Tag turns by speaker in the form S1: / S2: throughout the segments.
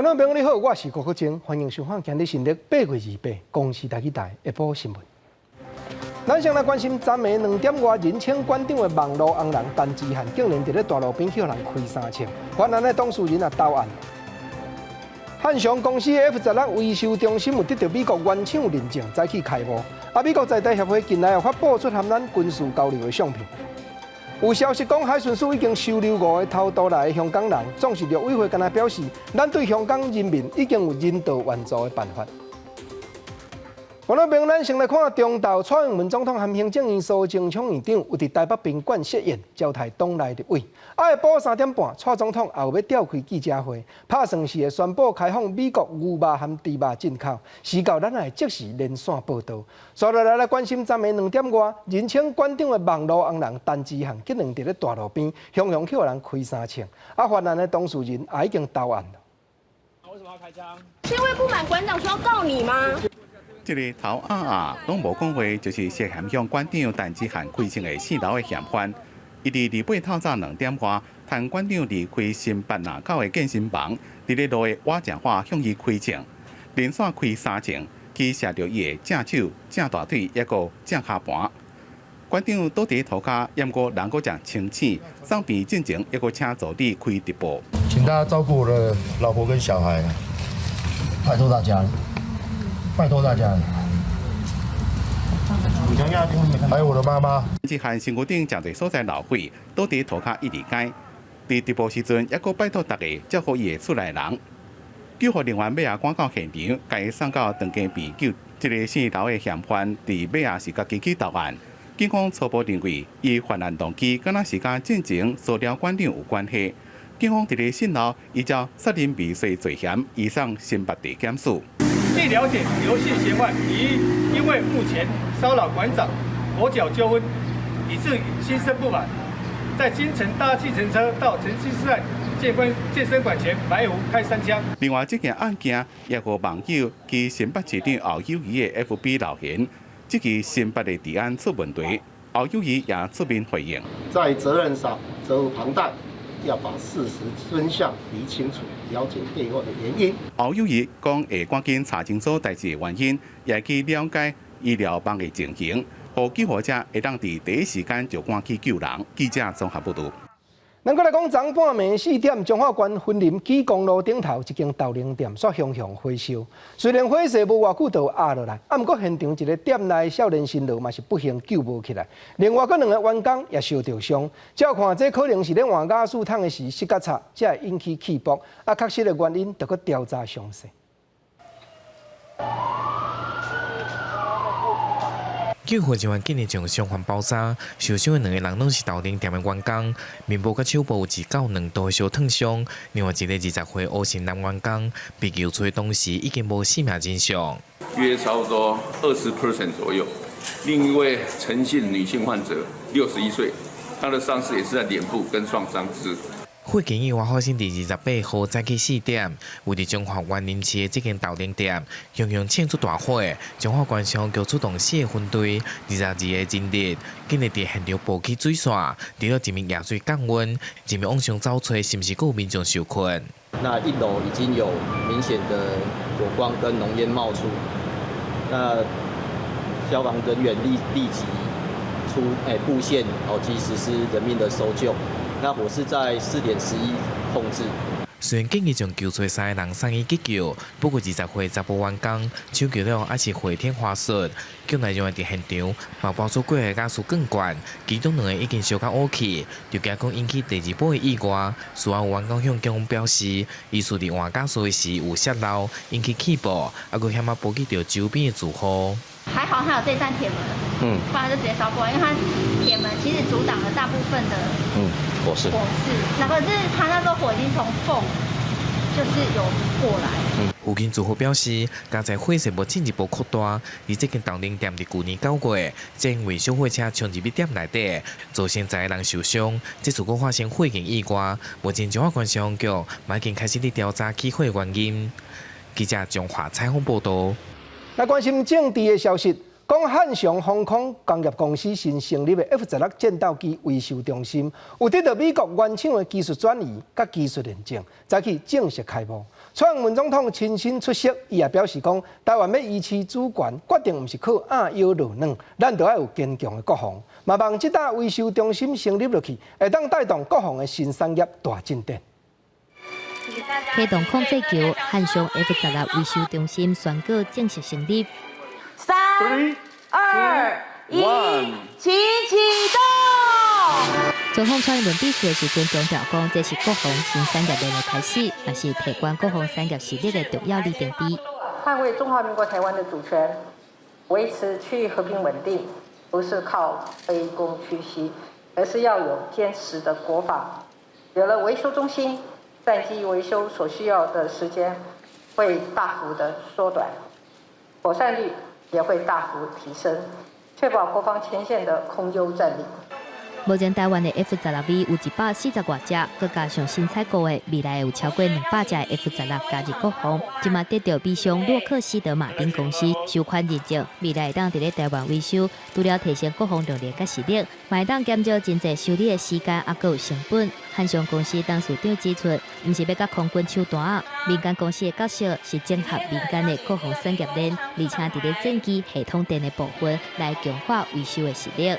S1: 觀眾朋友你好，我是郭國晶，歡迎收看今日新曆8月28公視台語台下晡新聞。咱先來關心昨暝2點外，人稱館長的網路紅人陳之漢，竟然佇咧大路邊予人開三槍，犯案的當事人也投案。漢翔公司 F-16維修中心有得到美國原廠認證，早起開幕。啊，美國在台協會近來又發布出和咱軍事交流的相片。有消息講，海巡署已經收留五個偷渡來的香港人，總是陸委會敢若表示，咱對香港人民已經有人道援助的辦法。觀眾朋友，咱先來看中投蔡英文總統和行政院蘇貞昌院長有佇台北賓館設宴招待黨內立委。啊，下晡3點半，蔡總統也有欲召開記者會，拍算是會宣布開放美國牛肉和豬肉進口，時到咱會即時連線報道。接落來來關心昨暝2點外，人稱館長的網路紅人陳之漢，竟然佇咧大路邊，雄雄予人開三槍，啊，犯案的當事人也已經投案了。
S2: 為什麼要開槍？
S3: 是因為不滿館長說要告你嗎？
S4: 這個頭鴨鴨攏無講話，就是涉嫌向館長陳之漢開槍的四樓的嫌犯。伊佇28透早2點外，趁館長離開新北南口的健身房，佇咧路的倚正話向伊開槍，連續開三槍，去射著伊的正手、正大腿，抑閣正跤盤。館長倒佇塗跤，毋過人閣誠清醒，送病進前，抑閣請助理開直播。
S5: 請大家照顧我的老婆跟小孩，拜託大家了。拜託大家，還有我的媽媽。
S4: 這項身軀頂誠濟所在流血，倒佇塗跤一二街。佇直播時陣，抑閣拜託大家照顧伊的厝內人。救護人員尾仔趕到現場，共伊送到長庚病院。這个姓劉的嫌犯，佇尾仔是家己去投案。警方初步認為，伊犯案動機敢若是佮進前騷擾館長有關係。警方佇咧訊後，依照殺人未遂罪嫌，移送新北地檢署。
S6: 據了解，劉姓嫌犯疑因為目前騷擾館長口角糾紛，以致心生不滿，在清晨搭計程車到成吉思汗健身館前埋伏開三槍。
S4: 另外，這件案件也予網友及新北市長侯友宜的 FB 留言，這起新北的治安出問題，侯友宜也出面回應。
S7: 在責任上責無旁貸，要把事實真相理清楚，了解背後的原因。
S4: 侯友宜講會趕緊查清楚代誌的原因，也去了解醫療網的情形，予救護車會當佇第一時間就趕去救人。記者綜合報道。
S1: 咱閣來講，昨半暝4點，彰化縣雲林基公路頂頭一間豆奶店，煞熊熊火燒。雖然火勢無偌久就壓落來，啊，毋過現場一个店內少年新郎嘛是不幸救無起來。另外，閣兩个員工也受著傷。照看這可能是咧換瓦斯桶的時失甲插，才會引起氣爆。啊，確實的原因著閣調查詳細。
S8: 救護人員竟然將傷患包紮，受傷的兩个人攏是豆奶店的員工，面部佮手部有一到兩度的燒燙傷。另外一个20歲吳姓男員工被救出當時已經無生命跡象。
S9: 約差不多20% 左右。另一位陳姓女性患者，61歲，她的傷勢也是在臉部跟雙上肢。
S8: 火警意外發生佇28號早起4點，位佇彰化員林市的這間豆奶店，熊熊衝出大火。彰化縣消防局出動四個分隊，22個人力，緊急佇現場布起水線，除了一面壓水降溫，一面往上走揣，是毋是閣有民眾受困？
S10: 那一樓已經有明顯的火光跟濃煙冒出，那消防人員立即出佈線，哦及實施人命的搜救。那火勢在4點11控制。
S8: 雖然緊急將救出三个人送醫急救，不過20歲查埔員工搶救了猶是回天乏術，救援人員佇現場嘛拔出幾个瓦斯鋼管，其中兩个已經燒甲烏去，就驚講引起第二波的意外。事後有員工向警方表示，疑似佇換瓦斯時有洩漏，引起氣爆，猶閣險仔波及著周邊的住戶。
S11: 還好，它有這扇鐵門，不然就直接燒過來，因為它鐵門其實阻擋了大部分的
S10: 火勢。
S11: 火勢，那可是它那時候火已經從縫就是有過來。
S8: 附近住戶表示，剛才火勢無進一步擴大，而這間豆奶店佇舊年9月，正因為小火車衝入去店內底，造成十个人受傷。這次閣發生火警意外，目前彰化縣消防局嘛已經開始佇調查起火原因。記者彰化採訪報道。
S1: 來關心政治的消息，講漢翔航空工業公司新成立的 F-16戰鬥機維修中心，有得到美國原廠的技術轉移佮技術認證，早起正式開幕。蔡英文總統親身出席，伊也表示講，台灣欲維持主權，決定毋是靠鴨腰落軟，咱著愛有堅強的國防。嘛望這搭維修中心成立落去，會當帶動國防的新產業大進展。
S12: 啟動控制球漢翔 F-16維修中心宣告正式成立。
S3: 三、二、一，請啟動。
S12: 總統蔡英文致辭的時陣強調講，這是國防新產業鏈的開始，也是提懸國防產業實力的重要里程碑。
S13: 捍衛中華民國台灣的主權，維持區域和平穩定，不是靠卑躬屈膝，而是要有堅實的國防。有了維修中心，戰機維修所需要的時間會大幅的縮短，妥善率也會大幅提升，確保國防前線的空優戰力。
S12: 目前台灣的 F-16V 有140外隻，閣加上新採購的，未來有超過200隻 F-16加入國防。這馬得到美商洛克希德馬丁公司授權認證，未來會當佇咧台灣維修，除了提升國防能力佮實力，嘛會當減少真濟修理的時間，猶閣有成本。漢翔公司董事長指出，毋是欲佮空軍搶單仔，民間公司的角色是整合民間的國防產業鏈，而且佇咧戰機系統電的部分來強化維修的實力。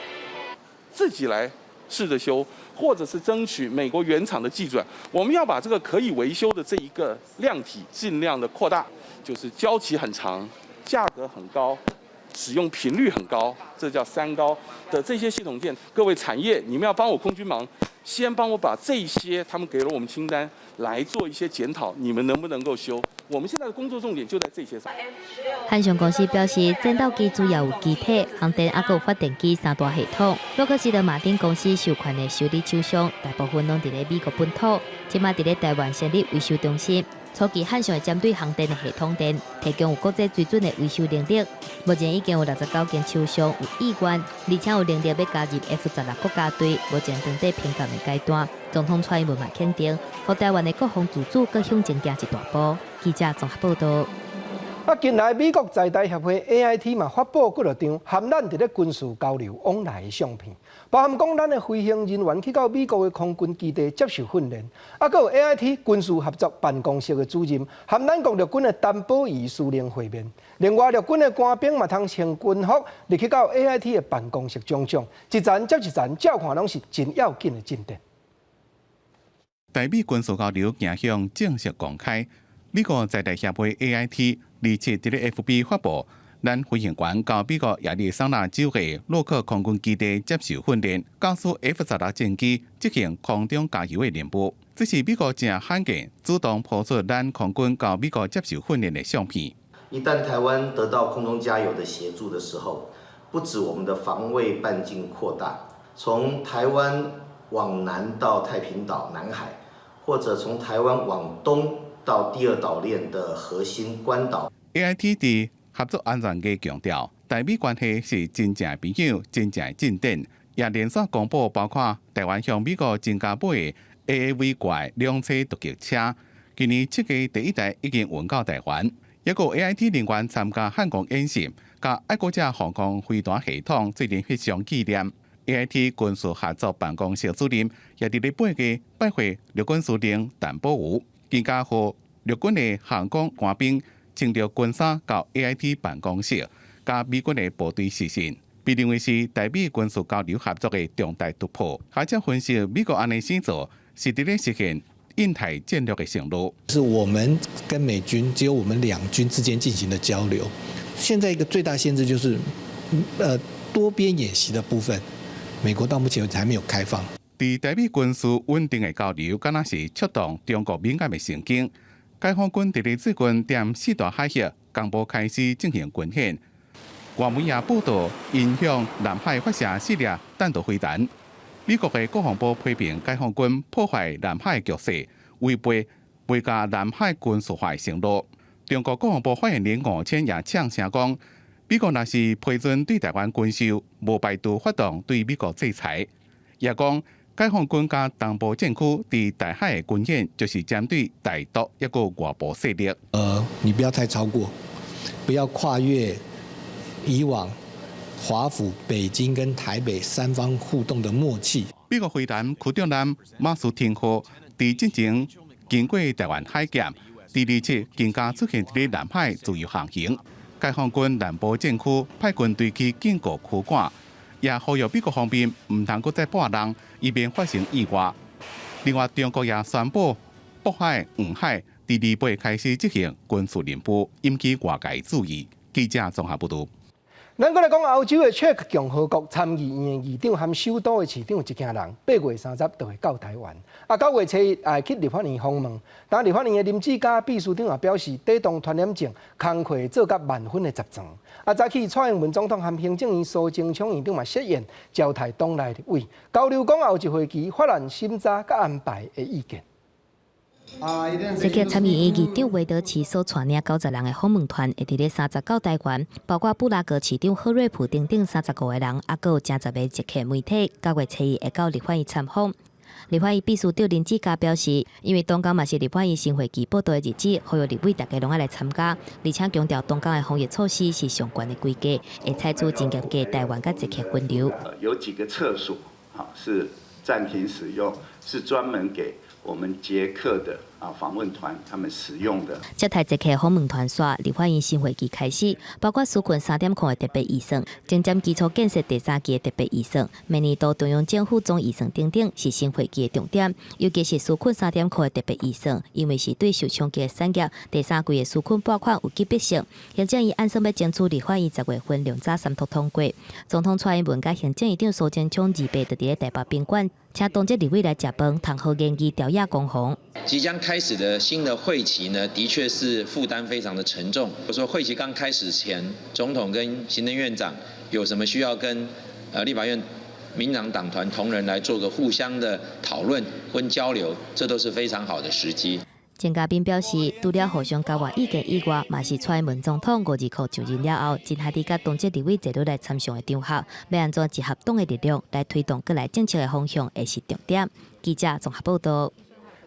S9: 自己來試着修，或者是爭取美國原廠的技轉。我們要把這個可以維修的這一個量體盡量的擴大，就是交期很長、價格很高、使用頻率很高，這叫三高的這些系統件。各位產業，你們要幫我空軍忙，先幫我把這些他們給了我們清單來做一些檢討，你們能不能夠修？我們現在的工作重點就在這些上。
S12: 漢翔公司表示，戰鬥機主要有機體、航電猶閣有發電機三大系統。洛克希德馬丁公司授權的修理廠商，大部分攏佇咧美國本土，這馬佇咧台灣成立維修中心。初期漢翔會針對航電的系統電，提供有國際水準的維修能力。目前已經有69間廠商有意願，而且有能力欲加入 F-16國家隊，目前正佇評鑑的階段。總統蔡英文嘛肯定，予台灣的國防自主閣向前行一大步。記者綜合報道。
S1: 啊，近來美國在台協會 AIT 嘛發布幾落張含咱佇咧軍事交流往來的相片，包含講咱的飛行人員去到美國的空軍基地接受訓練，啊，閣有 AIT 軍事合作辦公室的主任含咱國陸軍的陳寶儀司令會面。另外陸軍的官兵嘛通穿軍服入去到 AIT 的辦公室種種，一層接一層，照看攏是真要緊的進展。
S4: 台美軍事交流走向正式公開，美國在台協會 AIT 27佇咧 FB 發布，咱飛行員到美國亞利桑那州的洛克空軍基地接受訓練，駕駛 F-16戰機執行空中加油的任務。這是美國誠罕見主動拋出咱空軍到美國接受訓練的相片。
S14: 一旦台灣得到空中加油的協助的時候，不止我們的防衛半徑擴大，從台灣往南到太平島、南海，或者從台灣往東到第二島鏈的核心關島。
S4: AIT 佇合作安全會強調，台美關係是真正的朋友，真正的進展。也連續公布包括台灣向美國增加買的 AAV 怪兩棲突擊車，今年7月第一台已經運到台灣。抑閣 AIT 人員參加漢光演習，佮愛國者防空飛彈系統做陣翕相紀念。AIT 軍事合作辦公室主任也佇咧8月拜會陸軍司令陳寶瑜，更加予陸軍的航空官兵穿著軍衫到 AIT 辦公室，佮美軍的部隊視訊，被認為是台美軍事交流合作的重大突破。學者分析，美國按呢做是佇咧實現印太戰略的承諾。
S15: 是我們跟美軍只有我們兩軍之間進行的交流。現在一個最大限制就是，多邊演習的部分，美國到目前為止還沒有開放。
S4: 佇台美軍事穩定的交流，敢若是觸動中國敏感的神經。解放軍佇咧最近踮四大海域同步開始進行軍演。外媒也報道，𪜶向南海發射四粒彈道飛彈。美國的國防部批評解放軍破壞南海局勢，違背袂共南海軍事化的承諾。中國國防部發言人吳謙也嗆聲講，美國若是批准對台灣軍售，無排除發動對美國制裁。也講解放軍佮東部戰區佇台海的軍演，就是針對台獨抑閣外部勢力。
S15: 你不要太超過，不要跨越以往華府、北京跟台北三方互動的默契。
S4: 美國飛彈驅逐艦馬斯廷號佇進前經過台灣海峽，佇27更加出現佇南海自由航行。解放軍南部戰區派軍隊去警告驅趕，也呼籲美國方面毋通閣再跋挵，以免發生意外。另外，中國也宣布渤海、黃海佇28開始執行軍事任務，引起外界注意。記者綜合報導。
S1: 咱閣來講歐洲的捷克共和國參議院的議長和首都的市長一行人，8月30就會到台灣。啊，9月初1也會去立法院訪問。但立法院的林志嘉秘書長也表示，底動傳染症工課會做甲萬分的集中。啊，早起蔡英文總統和行政院蘇貞昌院長嘛設宴招待黨內立委，交流講後一會期法案審查佮安排的意見。
S12: 捷克參議院議長韋德奇所帶領90人的訪問團，會佇咧三十到台灣，包括布拉格市長賀瑞普等等35個人，猶閣有誠濟个捷克媒體，9月初1會到立法院參訪。立法院秘書長林志嘉表示，因為當工嘛是立法院新會期報到的日子，呼籲立委大家攏愛來參加，而且強調當工的防疫措施是上懸的規格，會採取真嚴格台灣佮捷克分流。
S16: 有幾個廁所，是暫停使用，是專門給我們捷克的訪問團他們使用的。
S12: 這台捷克訪問團煞立法院新會期開始，包括紓困3.0的特別預算，前瞻基礎建設第三期的特別預算，明年度中央政府總預算等等，是新會期的重點。尤其是紓困三點零的特別預算，因為是對受衝擊的產業第三季的紓困撥款有級別性。行政院按算欲爭取立法院10月份量早三讀通過。總統蔡英文佮行政院長蘇貞昌28就佇咧台北賓館，請當局立委來食飯，通好研議朝野攻防。
S17: 即將開始的新的會期呢，的確是負擔非常的沉重。我說會期剛開始前，總統跟行政院長有什麼需要跟立法院民進黨團同仁來做個互相的討論跟交流，這都是非常好的時機。
S12: 鄭家彬表示，除了互相交換意見以外，嘛是蔡英文總統5-2就任了後，真合佇佮當局立委坐落來參詳的場合，欲按怎集合黨的力量來推動閣來政策的方向，會是重點。記者綜合報道。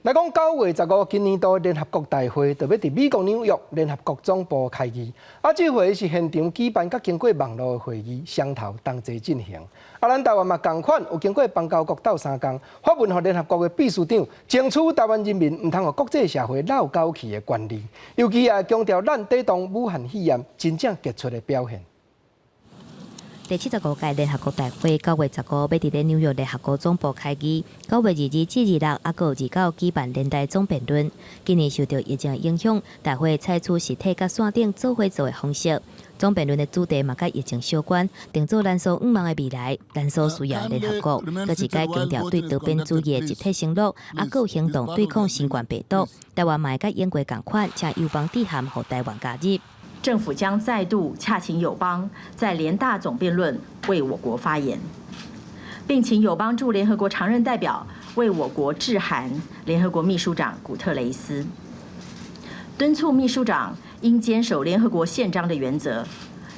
S1: 來講9月15，今年度聯合國大會就欲佇美國紐約聯合國總部開議。啊，這回是現場舉辦，佮經過網路的會議，雙頭同齊進行。啊，咱台灣嘛仝款，有經過邦交國鬥相共，發文予聯合國的秘書長，爭取台灣人民毋通予國際社會落勾去的權利。尤其也強調咱抵擋武漢肺炎真正傑出的表現。
S12: 第75屆聯合國大會9月15欲佇咧紐約聯合國總部開議，9月22至26，猶閣有29舉辦聯大總辯論。今年受著疫情影響，大會採取實體佮線頂做伙做的方式。總辯論的主題嘛佮疫情相關，定做咱所向望的未來，咱所需要的聯合國，閣一擺強調對多邊主義的集體承諾，猶閣有行動對抗新冠病毒。台灣嘛會佮英國仝款，請友邦致函予台灣加入。
S18: 政府將再度洽請友邦在聯大總辯論為我國發言，並請友邦駐聯合國常任代表為我國致函聯合國秘書長古特雷斯，敦促秘書長應堅守聯合國憲章的原則，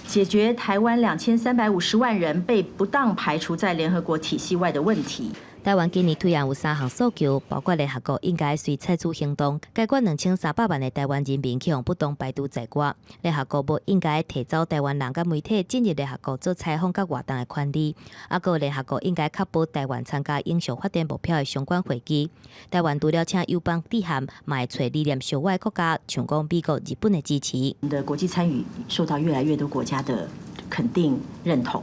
S18: 解決台灣2350萬人被不當排除在聯合國體系外的問題。
S12: 台灣今年推案有三項訴求，包括聯合國應該隨採取行動，解決2300萬的台灣人民去予不當排除在外。聯合國無應該提走台灣人佮媒體進入聯合國做採訪佮活動的權利。猶閣聯合國應該確保台灣參加永續發展目標的相關會議。台灣除了請友邦致函，嘛會揣理念相倚國家，像講美國、日本的支持。
S18: 的國際參與受到越來越多國家的肯定認同，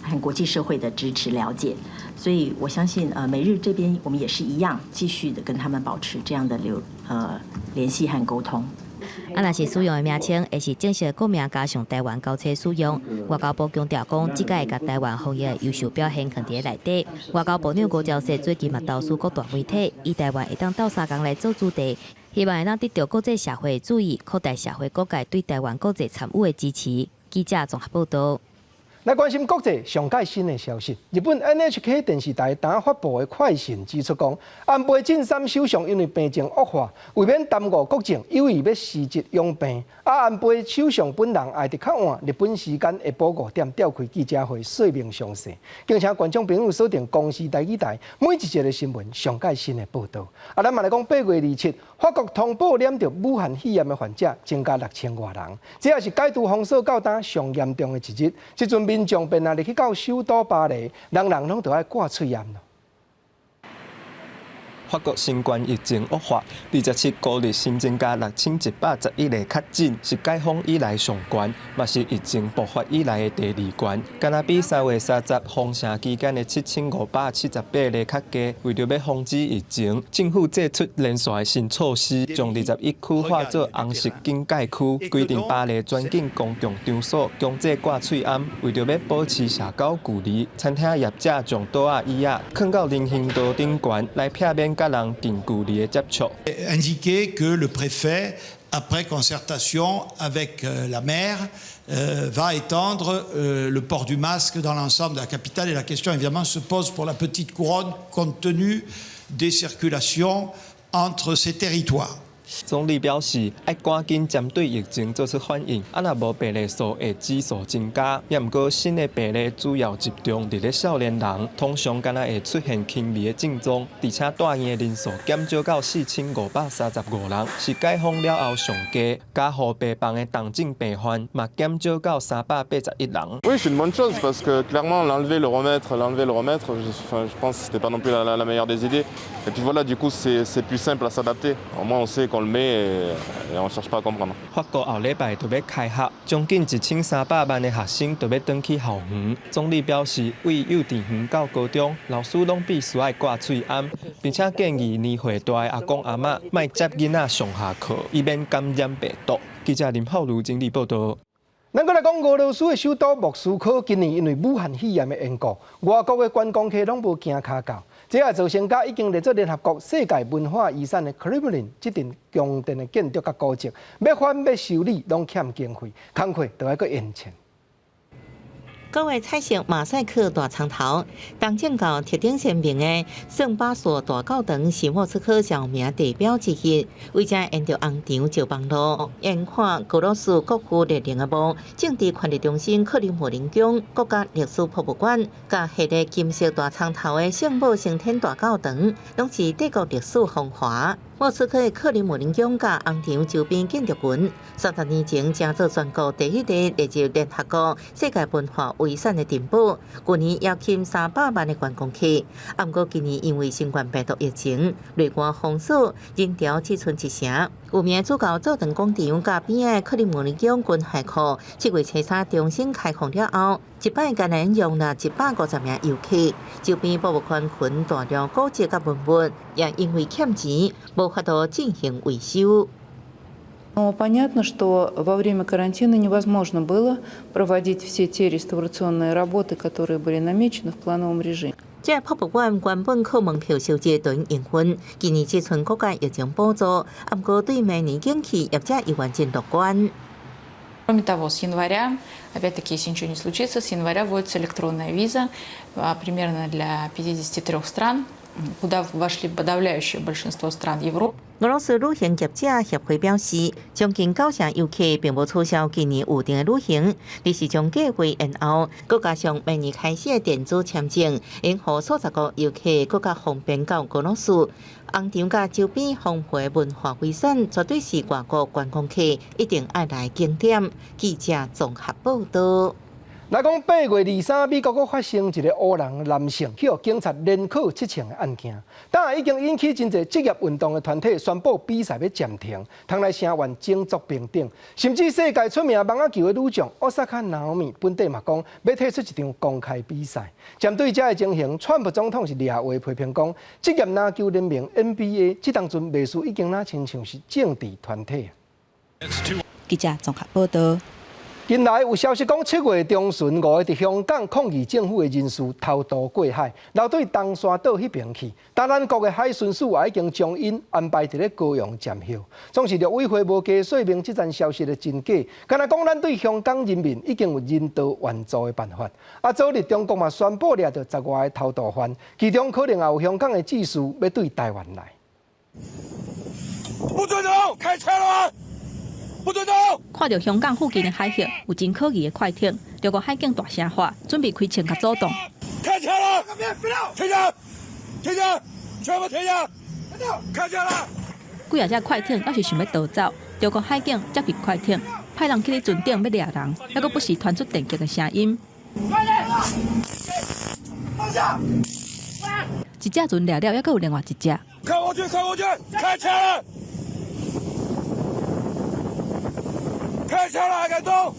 S18: 和國際社會的支持了解。所以我相信，美日這邊我們也是一樣，繼續的跟他們保持這樣的聯繫和溝通。
S12: 啊，若是使用的名稱，會是正式的國名加上台灣交替使用。外交部強調講，這擺會共台灣防疫的優秀表現囥佇內底。外交部長吳釗燮最近嘛投書各大媒體，以台灣會當鬥相共來做主題，希望會當得到國際社會的注意，擴大社會各界對台灣國際參與的支持。記者綜合報道。
S1: 來關心國際上蓋新的消息，日本 NHK 電視台今發布的快訊指出講，安倍晉三首相因為病情惡化，為免耽誤國政，有意欲辭職養病。啊，安倍首相本人也佇較晚日本時間下晡5點召開記者會說明詳細，敬請觀眾朋友鎖定公視台語台每一節的新聞上蓋新的報道。啊，咱嘛來講8月27，法國通報染著武漢肺炎的患者增加6000外人，這也是解除封鎖到今上嚴重的一日。這陣民眾便若入去到首都巴黎，人人攏著愛掛喙罨。
S19: 法國新冠疫情惡化，27古日新增加6111個確診，是解封以來上懸，嘛是疫情爆發以來的第二懸。敢若比3月30封城期間的7578個較低。為著欲防止疫情，政府祭出連續的新措施，將21區劃做紅色警戒區，規定巴黎全境公共場所強制掛喙罨。為著欲保持社交距離，餐廳業者將桌仔椅仔囥到人行道頂懸，來避免佮人近距離的接觸。
S20: Indiquer que le préfet, après concertation avec la maire, va étendre le port du masque dans l'ensemble de la capitale. Et la question, évidemment, se pose pour la petite couronne, compte tenu des circulations entre ces territoires.
S19: 總理表示，愛趕緊針對疫情做出反應，啊若無病例數會指數增加。也毋過新的病例主要集中佇咧少年人，通常敢若會出現輕微的症狀，而且住院的人數減少到4535人，是解封了後上低。加護病房的重症病患嘛減少到381人。
S9: Oui, c'est une bonne chose parce que clairement l'enlever, le remettre, l'enlever, le remettre, je pense que c'était pas non plus la meilleure des idées. Et puis voilà, du coup c'est plus simple à s'adapter. Au moins on sait qu'on le met et on cherche pas à comprendre.
S19: 法國後禮拜就欲開學，將近1300萬的學生就欲轉去校園。總理表示，對幼稚園到高中，老師攏必須愛掛喙罨，並且建議年歲大的阿公阿嬤莫接囡仔上下課，以免感染病毒。記者林浩如整理報道。
S1: 咱閣來講俄羅斯的首都莫斯科，今年因為武漢肺炎的緣故，外國的觀光客攏無行跤到，這也造成佮已經列做聯合國世界文化遺產的克里姆林這棟宮殿的建築佮古蹟，欲翻欲修理攏欠經費，工課都愛閣延遲。
S21: 各位彩色馬賽克大牆頭，東正教特徵鮮明的聖巴索大教堂是莫斯科著名地標之一。位置沿著紅場石枋路，沿看俄羅斯國父列寧的墓、政治權力中心克里姆林宮、國家歷史博物館，佮彼个金色大牆頭的聖母升天大教堂，攏是帝國歷史風華。莫斯科的克里姆林宮佮紅場周邊建築群，30年前成做全國第一個列入聯合國世界文化遺產的珍寶。去年邀請300萬的觀光客，毋過今年因為新冠病毒疫情，內外封鎖，人潮只賰一成。有名主教座堂廣場佮邊仔的克里姆林宮軍械庫，7月初3重新開放了後，一擺干焦容納150名遊客。周邊博物館群大量古蹟佮文物，也因為欠錢，無法度進行維修。
S22: Но понятно, что во время карантина невозможно было проводить все те реставрационные работы, которые были намечены в плановом режиме.
S21: 這個博物館原本靠門票收入來營運，今年這賰國家疫情補助，毋過對明年景氣業者猶原真樂觀。
S23: Кроме того, с января, опять-таки, если ничего не случится, с января вводится электронная виза примерно для 53 стран, куда вошли подавляющее большинство стран Европы.
S21: 俄羅斯旅行業者協會表示，將近九成遊客並無取消今年預訂的旅行，而是將計劃延後。閣加上明年開始的電子簽證，會予數十國遊客閣較方便到俄羅斯。紅場佮周邊豐富的文化遺產，絕對是外國觀光客一定愛來景點。記者綜合報道。
S1: 來講8月23，美國閣發生一個黑人男性去予警察連銬7槍的案件，但已經引起真濟職業運動的團體宣布比賽欲暫停，通來聲援種族平等，甚至世界出名網仔球的女將奧薩卡拿奧米本底嘛講欲退出這場公開比賽。針對這个情形，川普總統是掠話批評講，職業籃球聯盟 NBA 這當陣袂輸已經若親像是政治團體。
S24: 記者綜合報道。
S1: 近來有消息講，7月中旬五个佇香港抗議政府的人士偷渡過海，流對東沙島彼爿去。但咱國的海巡署也已經將𪜶安排佇咧高雄暫歇。總是陸委會無加說明這層消息的真假，敢若講咱對香港人民已經有人道援助的辦法。啊，昨日中國嘛宣布掠著十外个偷渡犯，其中可能也有香港的志士欲對台灣來。
S25: 不准走，開車了嗎？不准走！
S26: 看著香港附近的海域有真可疑的快艇，中國海警大聲喊，準備開槍共阻擋。
S25: 開槍了！停下！停下！全部停下！開槍了！
S26: 幾仔隻快艇猶是想欲逃走，中國海警接近快艇，派人去咧船頂欲掠人，猶閣不時傳出電擊的聲音。
S25: 放下！
S26: 一一隻船掠了，猶閣有另外一隻。
S25: 開過去，開過去，開槍啦！開槍啦，還敢動？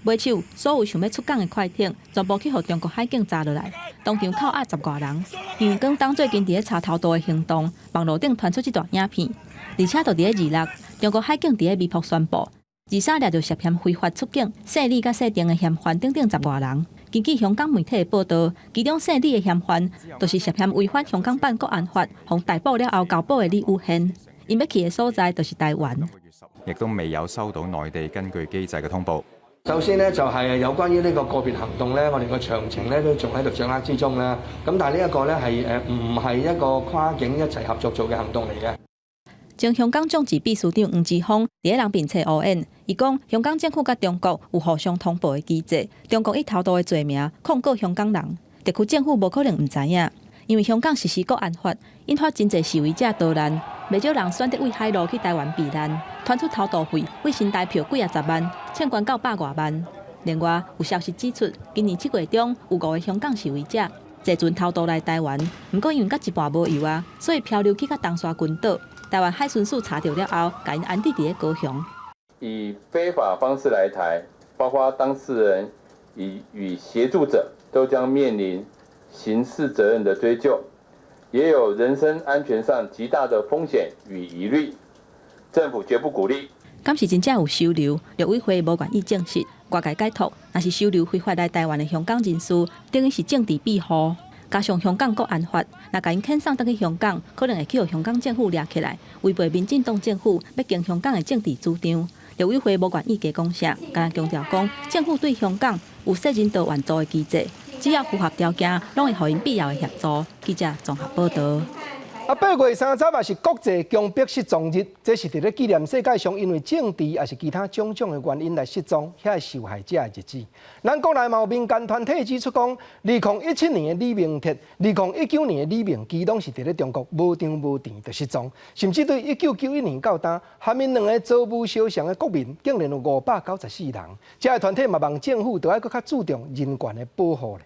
S26: 尾手，所有想欲出港的快艇全部去予中國海警查落來，當場扣押十外人。因為廣東最近佇咧查偷渡的行動，網路頂傳出這段影片，而且就佇咧26，中國海警佇咧微博宣布，23掠著涉嫌非法出境姓李佮姓鄭的嫌犯等等十外人。根據香港媒體的報道，其中姓李的嫌犯就是涉嫌違反香港版國安法，予逮捕了後交保的李宇軒，𪜶欲去的所在就是台灣。
S2: 亦都未有收到內地根據機制嘅通報。
S5: 首先呢，就係有關於呢個個別行動咧，我哋個詳情咧都仲喺度掌握之中啦。咁但係呢一個咧係唔係一個跨境一齊合作做嘅行動嚟嘅。
S26: 前香港眾志秘書長黃之鋒佇咧人面冊烏演，伊講香港政府佮中國有互相通報的機制，中國以偷渡的罪名控告香港人，特區政府無可能毋知影，因為香港實施國安法，引發真濟示威者逃難，袂少人選擇對海路去台灣避難，傳出偷渡費對新台票幾仔十萬，欠懸到百外萬。另外有消息指出，今年7月中有五個香港示威者坐船偷渡來台灣，毋過因為到一半無油啊，所以漂流去到東沙群島。台灣海巡署查著了後，共𪜶安置佇咧高雄。
S6: 以非法方式來台，包括當事人與協助者，都將面臨刑事責任的追究，也有人身安全上極大的風險與疑慮。政府絕不鼓勵。
S26: 敢是真正有收留？陸委會無願意證實，外界解讀，若是收留非法來台灣的香港人士，等於是政治庇護。加上香港國安法，若共𪜶遣送轉去香港，可能會去予香港政府掠起來，違背民進黨政府欲經香港的政治主張。陸委會無願意加講啥，干焦強調講，政府對香港有設人道援助的機制，只要符合條件，攏會予𪜶必要的協助。記者綜合報道。
S1: 啊，8月30也是國際強迫失蹤日，這是佇咧紀念世界上因為政治抑是其他種種的原因來失蹤遐受害者的日子。咱國內嘛有民間團體指出講，2017年的李明哲、2019年的李明基，攏是佇咧中國無張無填就失蹤，甚至對1991年到今，含𪜶兩个遭遇相像的國民，竟然有594人。這个團體嘛望政府著愛閣較注重人權的保護咧。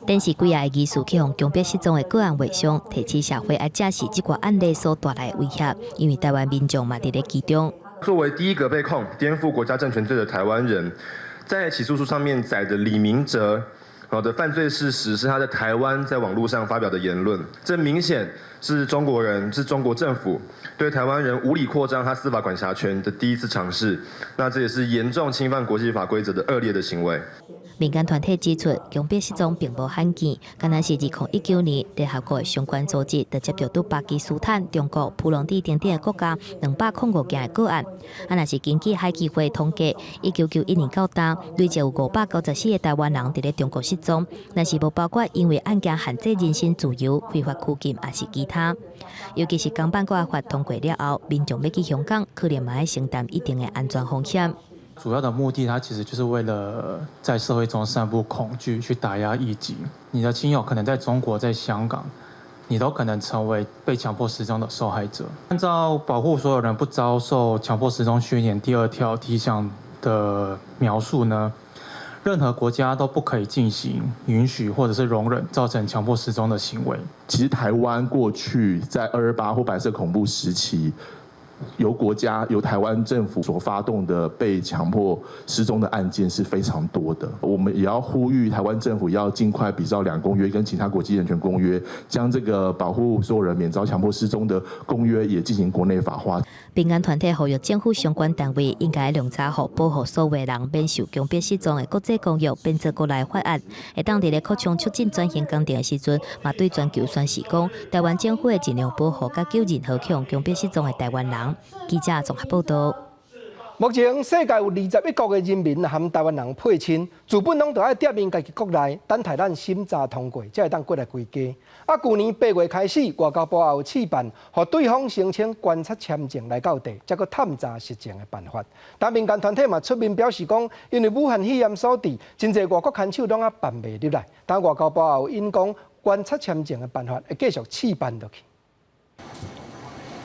S12: 電視幾仔个疑似去予強迫失蹤的個案畫像，提醒社會愛正視這掛案例所帶來的威脅，因為台灣民眾嘛佇咧其中。
S7: 作為第一個被控顛覆國家政權罪的台灣人，在起訴書上面載的李明哲的犯罪事實是他在台灣在網絡上發表的言論，這明顯是中國人，是中國政府對台灣人無理擴張他司法管轄權的第一次嘗試，那這也是嚴重侵犯國際法規則的惡劣的行為。
S12: 民間團體指出，強迫失蹤並無罕見，敢若是2019年聯合國的相關組織就接著對巴基斯坦、中國、蒲隆地等等的國家205件的個案。啊，若是根據海基會統計，1991年到今，累計有594個台灣人佇咧中國失蹤，但是無包括因為案件限制人身自由、非法拘禁，抑是其他。尤其是港版國安法通過了後，民眾欲去香港，可能嘛愛承擔一定的安全風險。
S10: 主要的目的，它其實就是為了在社會中散布恐懼，去打壓異己。你的親友可能在中國、在香港，你都可能成為被強迫失蹤的受害者。按照保護所有人不遭受強迫失蹤宣言第二條第一項的描述呢，任何國家都不可以進行允許或者是容忍造成強迫失蹤的行為。
S11: 其實台灣過去在228或白色恐怖時期，由國家、由台灣政府所發動的被強迫失蹤的案件是非常多的。我們也要呼籲台灣政府要盡快比照兩公約跟其他國際人權公約，將這個保護所有人免遭強迫失蹤的公約也進行國內法化。
S12: 民間團體呼籲政府相關單位應該量查予保護所有人免受強迫失蹤的國際公約變做國內法案。會當佇咧擴充促進轉型工程的時陣，嘛對全球宣示講，台灣政府會盡量保護佮救任何去予強迫失蹤的台灣人。記者綜合報道。
S1: 目前世界有21國的人民和台灣人配親，自本攏著愛踮𪜶家己國內等待咱審查通過，才會當過來歸家。啊，舊年8月開始，外交部也有試辦，予對方申請觀察簽證來到地，才閣探查實情的辦法。但民間團體嘛出面表示講，因為武漢肺炎所致，真濟外國牽手攏猶辦袂入來。但外交部也有應講，觀察簽證的辦法會繼續試辦落去。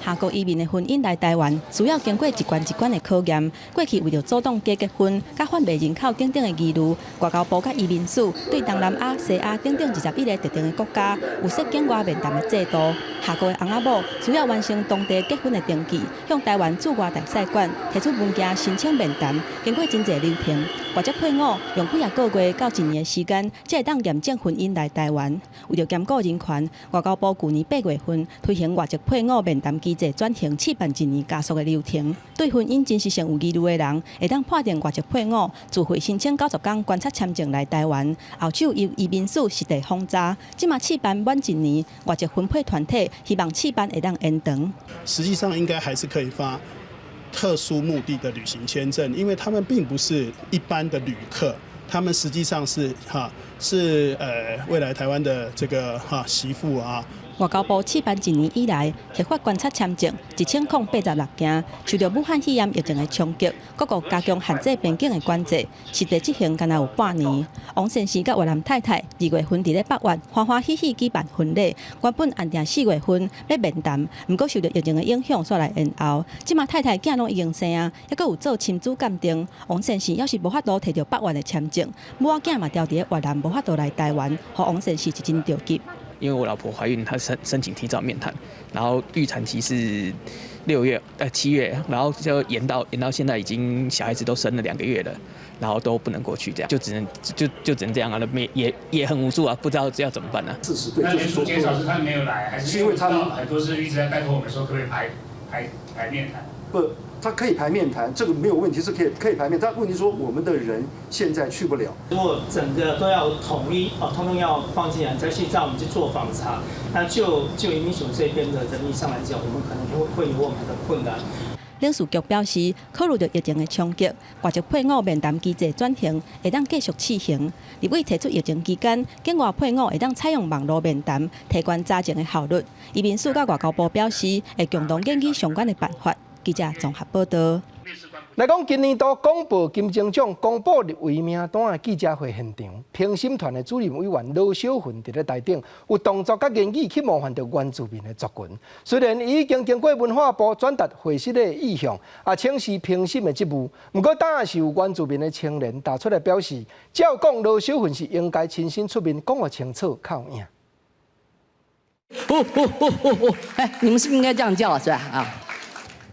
S26: 下國移民的婚姻來台灣，需要經過一關一關的考驗。過去為著阻擋假結婚、佮販賣人口等等的疑慮，外交部佮移民署對東南亞、西亞等等21個特定的國家有設境外面談的制度。下國的翁仔某需要完成當地結婚的登記，向台灣駐外大使館提出文件申請面談，經過真濟流程。外籍配偶用幾仔個月到一年的時間，才會當驗證婚姻來台灣。為著兼顧人權，外交部舊年8月份推行外籍配偶面談機制轉型試辦一年加速的流程。對婚姻真實性有疑慮的人，會當判定外籍配偶自費申請90天觀察簽證來台灣，後手由移民署實地訪查。這馬試辦滿一年，外籍婚配團體希望試辦會當延長。
S3: 實際上應該還是可以發特殊目的的旅行簽證，因為他們並不是一般的旅客，他們實際上是哈是未來台灣的這個哈媳婦啊。
S26: 外交部試辦一年以來，核發觀察簽證1086件，受著武漢肺炎疫情的衝擊，各國加強限制邊境的管制，實際執行干焦有半年。王先生佮越南太太2月份佇咧北越歡歡喜喜舉辦婚禮，原本按定4月份欲面談，毋過受著疫情的影響，煞來延後。這馬太太囝攏已經生啊，猶閣有做親子鑑定。王先生猶是無法度提著北越的簽證，母仔囝嘛牢佇咧越南，無法度來台灣，予王先生是真著急。
S4: 因為我老婆懷孕，她申請提早面談，然後預產期是6月7月，然後就延到現在已經小孩子都生了2個月了，然後都不能過去，這樣就只能就就只能這樣啊，沒也很無助啊，不知道要怎麼辦呢？
S8: 事實對，
S13: 那人數減少是他們沒有來，還
S8: 是因為他們
S13: 很多是一直在拜託我們說可不可以排面談？
S8: 不，他可以排面談，這個沒有問題，是可以排面，但問題說我們的人現在去不了。
S14: 如果整個都要統一哦，通通要放進來，再去讓我們去做訪查，那就移民署這邊的人力上來講，我們可能會有我們的困難。
S26: 領事局表示，考慮著疫情的衝擊，外籍配偶面談機制轉型會當繼續試行。立委提出疫情期間，境外配偶會當採用網路面談，提懸查證的效率。移民署佮外交部表示，會共同研議相關的辦法。記者綜合報導。
S1: 來講，今年度廣播金鐘獎公布入圍名單的記者會現場，評審團的主任委員羅小雲佇咧台頂有動作佮言語去冒犯著原住民的族群。雖然伊已經經過文化部轉達會失禮的意向，也請辭評審的職務，毋過當時有原住民的青年踏出來表示，照講羅小雲是應該親身出面講予清楚較有影。
S15: 哦哦哦哦哦！哎，你們是不是應該這樣叫是吧？啊！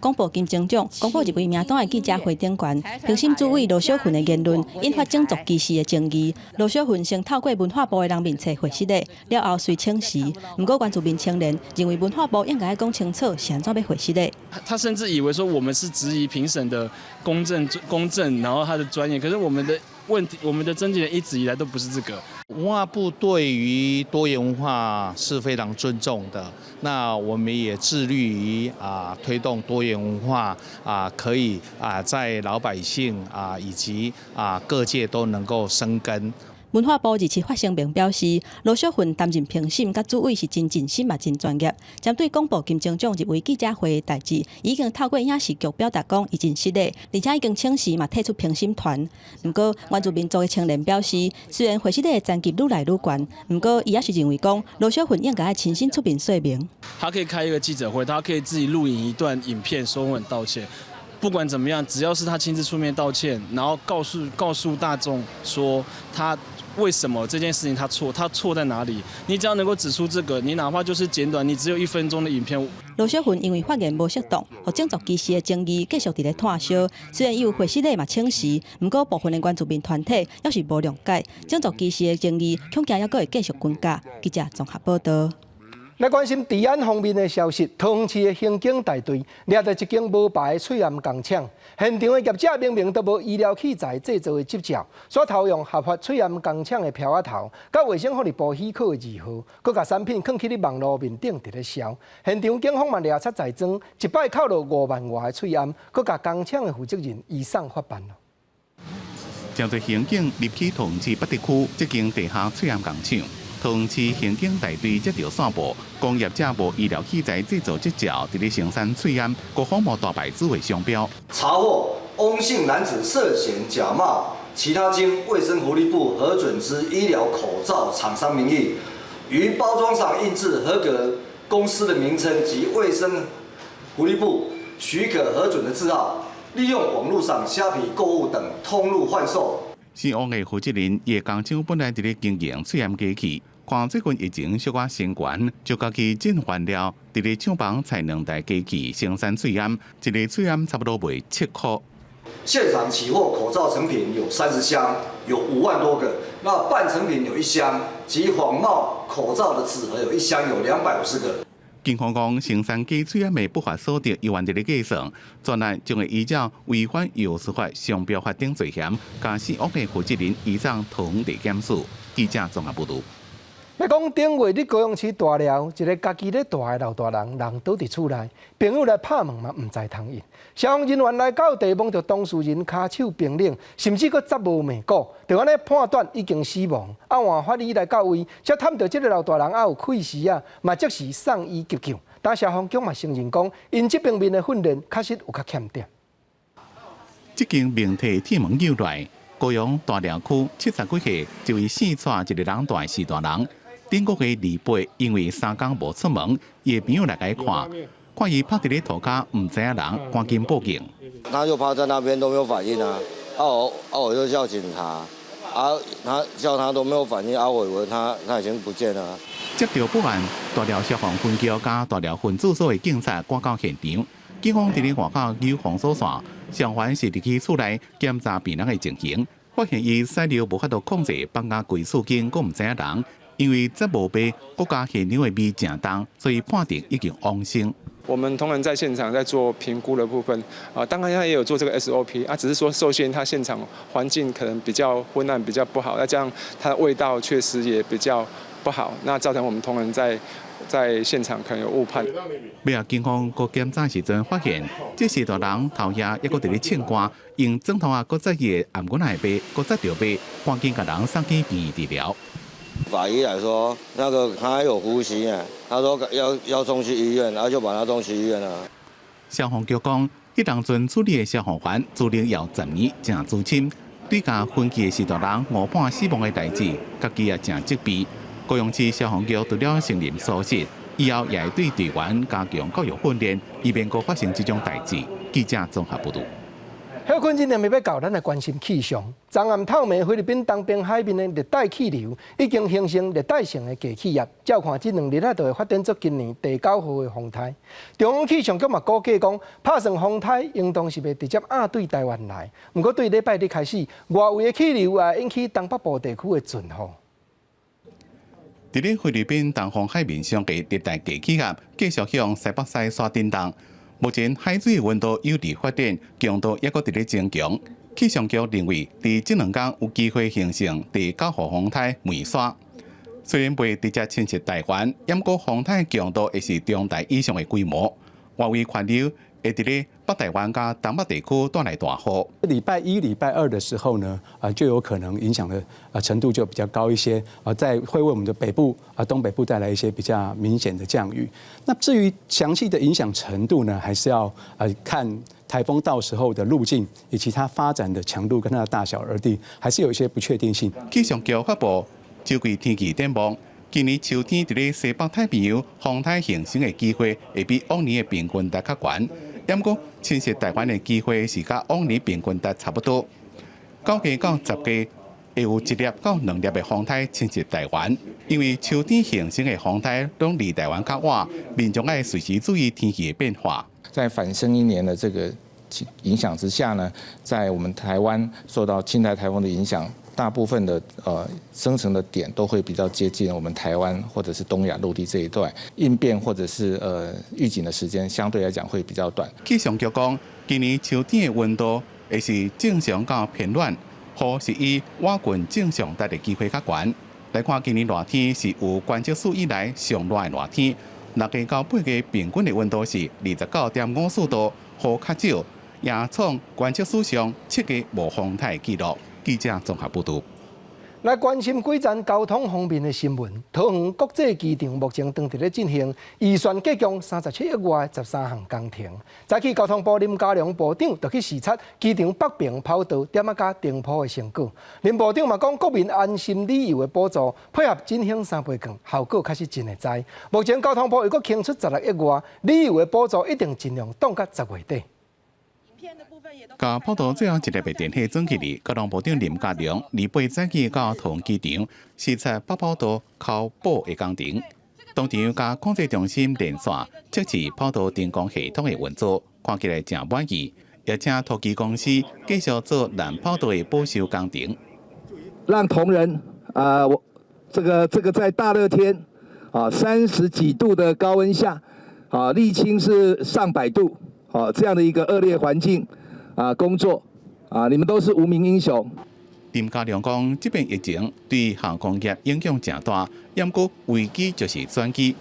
S26: 廣播金鐘獎公布入圍名單的記者會頂懸，評審主委羅小雲的言論引發種族歧視的爭議。羅小雲先透過文化部的人面冊回失禮，了後隨請辭。毋過原住民青年認為文化部應該講清楚是按怎欲回失禮。
S27: 他甚至以為說我們是質疑評審的公正，然後他的專業。可是我們的問題，我們的症結點一直以來都不是這個。
S28: 文化部對於多元文化是非常尊重的，那我們也致力於推動多元文化可以在老百姓以及各界都能夠生根。
S26: 文化部27發聲明表示，羅小雲擔任評審佮主委是真盡心嘛，真專業。針對廣播金鐘獎入圍記者會的代誌，已經透過影視局表達講伊真失禮，而且已經請辭嘛退出評審團。毋過原住民族的青年表示，雖然會失禮的層級愈來愈懸，毋過伊也是認為講羅小雲應該親身出面說明。
S27: 他可以開一個記者會，他可以自己錄影一段影片，說我很道歉。不管怎麼樣，只要是他親自出面道歉，然後告訴大眾說他為什麼這件事情他錯，他錯在哪裡？你只要能夠指出這個，你哪怕就是簡短，你只有1分鐘的影片。
S26: 羅小雲因為發言無適當，予種族歧視的爭議繼續佇咧炭燒。雖然伊有回失禮嘛請辭，毋過部分的原住民團體猶是無諒解，種族歧視的爭議恐驚猶閣會繼續滾架。記者綜合報導。
S1: 來關心治安方面的消息，桃園市的刑警大隊掠著一間無牌的喙罨工廠，現場的業者明明都無醫療器材製造的執照，煞偷用合法喙罨工廠的標仔頭，佮衛生福利部許可的字號，閣共產品囥去咧網路面頂佇咧銷。現場警方嘛掠賊在裝，一擺扣落5萬外的喙罨，閣共工廠的負責人移送法辦。
S29: 誠濟刑警入去桃園市八德區這間地下喙罨工廠。桃園市刑警大隊接著線報，講業者無醫療器材製造執照，佇咧生產喙罨，閣仿冒大牌子的商標。
S30: 查獲翁姓男子涉嫌假冒其他經衛生福利部核准之醫療口罩廠商名義，於包裝上印製合格公司的名稱及衛生福利部許可核准的字號，利用網路上蝦皮購物等通路販售。
S29: 姓王的負責人，伊的工廠本來佇咧經營喙罨機器，看最近疫情小可升懸，就家己進原料，佇咧廠房採兩台機器生產喙罨，一个喙罨差不多賣7箍。
S30: 現場起貨口罩成品有30箱，有5萬多個。那半成品有一箱，及仿冒口罩的紙盒有一箱，有250個。
S29: 警方講，生產假喙罨的不法所得，猶原佇咧計算，專案將會依照違反藥師法、商標法等罪嫌，共姓王的負責人移送桃園地檢署。記者綜合報導。
S1: 欲講頂月佇高雄市大寮，一个家己咧蹛的老大人，人倒佇厝內，朋友來拍門嘛，毋知通應。消防人員來到地，摸著當事人跤手冰冷，甚至閣執無脈鼓，就按呢判斷已經死亡。啊，換法醫來到位，才探著這个老大人猶有氣時啊，嘛即時送醫急救。但消防局嘛承認講，𪜶這方面的訓練確實有較欠點。
S29: 這間明體鐵門入來，高雄大寮區70幾歲，一位姓蔡一个人蹛的序大人。頂個月28，因為三工無出門，伊的朋友來共伊看，看伊趴佇咧塗跤，毋知影人，趕緊報警。
S9: 他就趴在那邊都沒有反應啊！啊我就叫警察，啊他叫他都沒有反應，啊我以為他已經不見了。
S29: 接到報案，大寮消防分局佮大寮分駐所的警察趕到現場，警方佇咧外口有封鎖線，消防是入去厝內檢查病人的情形，發現伊屎尿無法度控制，放甲規厝間，閣毋知影人。因為這無被國家現場的味誠重，所以判定已經往生。
S16: 我們同仁在現場在做評估的部分，啊，當然他也有做這個 SOP，啊，只是說受限他現場環境可能比較昏暗，比較不好，那這樣它的味道確實也比較不好，那造成我們同仁在現場可能有誤判。
S29: 尾仔警方閣檢查時陣發現，這序大人頭額猶閣佇咧唱歌，用枕頭仔閣紮伊的頷頸仔的脈，閣紮著脈，趕緊共人送去病院治療。
S9: 法醫來說，那個他還有呼吸啊，他說要送去醫院，然後就把他送去醫院了。
S29: 消防局講，彼當陣處理的消防員資歷有10年，誠資深，對共昏去的序大人誤判死亡的代誌，家己也誠責備。高雄市消防局除了承認疏失，以後也會對隊員加強教育訓練，以免閣發生這種代誌。記者綜合報導。
S1: 歇睏日欲到，咱來關心氣象。昨暗透暝，菲律賓東邊海面的熱帶氣流已經形成熱帶性的低氣壓，照看這兩日仔就會發展做今年第九號的風颱。中央氣象局嘛估計講，拍算風颱應當是袂直接壓對台灣來。毋過對禮拜日開始，外圍的氣流也引起東北部地區的陣雨。
S29: 佇咧菲律賓東方海面上的熱帶低氣壓繼續向西北西徙振動。目前海水溫度有佇發展，強度猶閣佇咧增強。氣象局認為，佇這兩工有機會形成第九號風颱梅沙。雖然袂直接侵襲台灣，毋過風颱強度會是中台以上的規模。外圍環流會佇咧北台灣佮東北地區帶來大雨。
S17: 禮拜一、禮拜二的時候呢，啊就有可能影響的啊程度就比較高一些，啊在會為我們的北部啊東北部帶來一些比較明顯的降雨。那至於詳細的影響程度呢，還是要看颱風到時候的路徑以及它發展的強度跟它的大小而定，還是有一些不確定性。
S29: 氣象局發布秋季天氣展望，今年秋天佇咧西北太平洋風颱形成的機會，會比往年的平均值較懸。毋過侵襲台灣的機會是佮往年平均值差不多。9個到10個會有一粒到兩粒的風颱侵襲台灣，因為秋天形成的風颱攏離台灣較倚，民眾愛隨時注意天氣的變化。
S18: 在反聖嬰年的這個影響之下呢，在我們台灣受到輕台颱風的影響，大部分的生成的點都會比較接近我們台灣或者是東亞陸地這一段，應變或者是預警的時間相對來講會比較短。
S29: 氣象局講，今年秋天的溫度會是正常到偏暖，雨是以倚近正常值的機會較懸。來看今年熱天是有觀測史以來上熱的熱天，6個到8個平均的溫度是29.54度，雨較少，也創觀測史上7個無風颱記錄。記者綜合報導。
S1: 來關心幾層交通方面的新聞。桃園國際機場目前正佇咧進行預算計共37億外13項工程。早起交通部林佳龍部長就去視察機場北爿跑道點仔佮燈鋪的成果。林部長嘛講，國民安心旅遊的補助配合振興三倍券，效果確實真會知。目前交通部又閣傾出16億外旅遊的補助，一定盡量擋到10月底。
S29: 共跑道最後一粒的電火轉起來，交通部長林佳龍28早起到桃園機場視察北跑道溝補的工程，當場佮控制中心連線測試跑道燈光系統的運作，看起來誠滿意，也請土機公司繼續做南跑道的保修工程。
S2: 讓同仁啊，我這個在大熱天啊30幾度的高溫下啊，瀝青是上百度啊這樣的一個惡劣環境。啊，工作啊，你們都是無名英雄。
S29: 林佳龍講，這遍疫情對航空業影響誠大，毋過危機就是轉機。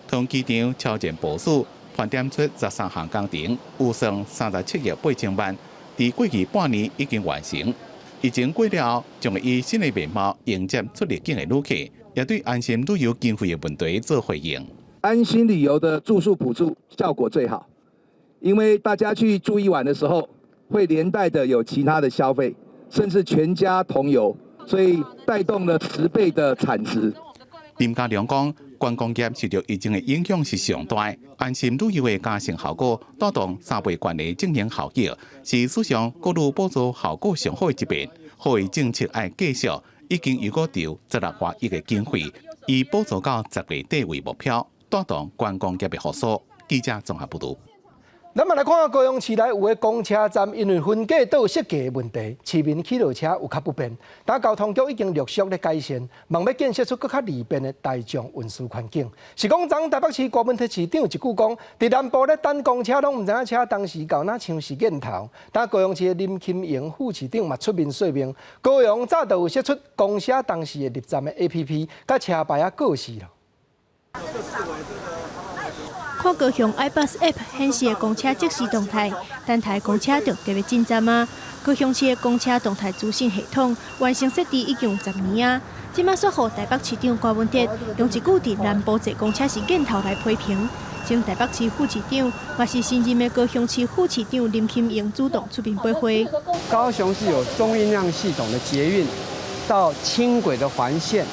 S29: 桃園機場超前部署，盤點出13項工程，預算37億8千萬，佇過去半年已經完成。疫情過了後，將會以新的面貌迎接出入境的旅客，也對安心旅遊經費的問題做回應。
S2: 安心旅遊的住宿補助效果最好，因為大家去住一晚的時候，會連帶的有其他的消費，甚至全家同遊，所以帶動了10倍的產值。
S29: 林佳龍講，觀光業受著疫情的影響是上大，安心旅遊的加成效果帶動三倍券的正面效益，是史上國旅補助效果上好的一遍。好的政策愛繼續，已經預估著16外億的經費，以補助到10月底為目標，帶動觀光業的復甦。記者綜合報導。
S1: 咱嘛來看高雄市內有的公車站，因為分隔島設計的問題，市民去落車有較不便。但交通局已經陸續咧改善，望欲建設出閣較利便的大眾運輸環境。是講，昨台北市柯文哲市長一句講，佇南部咧等公車攏毋知影車當時到，若像是見頭。但高雄市的林钦榮副市長嘛出面說明，高雄早就有釋出公車當時的入站的 APP，佮車牌仔過時囉。
S5: 看高雄 iBus App 顯示的公車即時動態，等待公車就特別進站啊！高雄市的公車動態資訊系統完成設置已經有10年啊，這馬煞予台北市長柯文哲用一句佇南部坐公車是見頭來批評。前台北市副市長，嘛是新任的高雄市副市長林钦榮主動出面駁話。
S6: 高雄是有中運量系統的捷運，到輕軌的環線，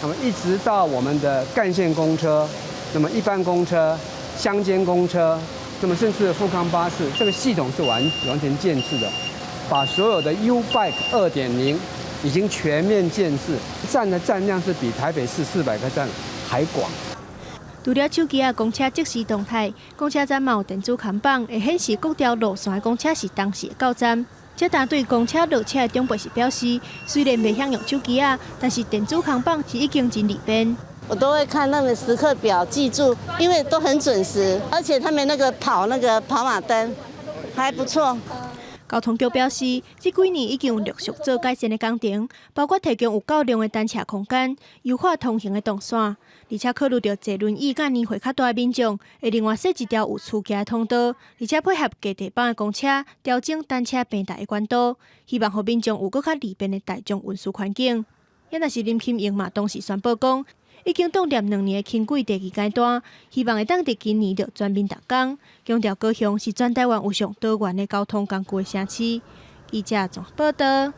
S6: 那麼一直到我們的幹線公車，那麼一般公車。鄉間公車，那麼甚至復康巴士，這個系統是完完全建置的，把所有的 YouBike 2.0已經全面建置，站的站量是比台北市400個站還廣。
S5: 除了手機仔公車即時動態，公車站嘛有電子看板，會顯示各條路線的公車是當時到站。這單對公車落車的長輩是表示，雖然袂曉用手機仔，但是電子看板是已經真利便。
S19: 我都會看那個時刻表，記住，因為都很準時，而且他們那個跑那個跑馬燈還不錯。
S5: 交通局表示，這幾年已經有陸續做改善的工程，包括提供有夠量的單車空間、優化通行的動線，而且考慮著坐輪椅佮年歲較大的民眾，會另外設一條有趨行的通道，而且配合低地板的公車，調整單車平台的懸度，希望予民眾有閣較利便的大眾運輸環境。也若是林钦榮嘛，當時宣布講，已經凍念2年的輕軌第二階段，希望會當佇今年就全面動工。強調高雄是全台灣有上多元的交通工具的城市。記者綜合報導。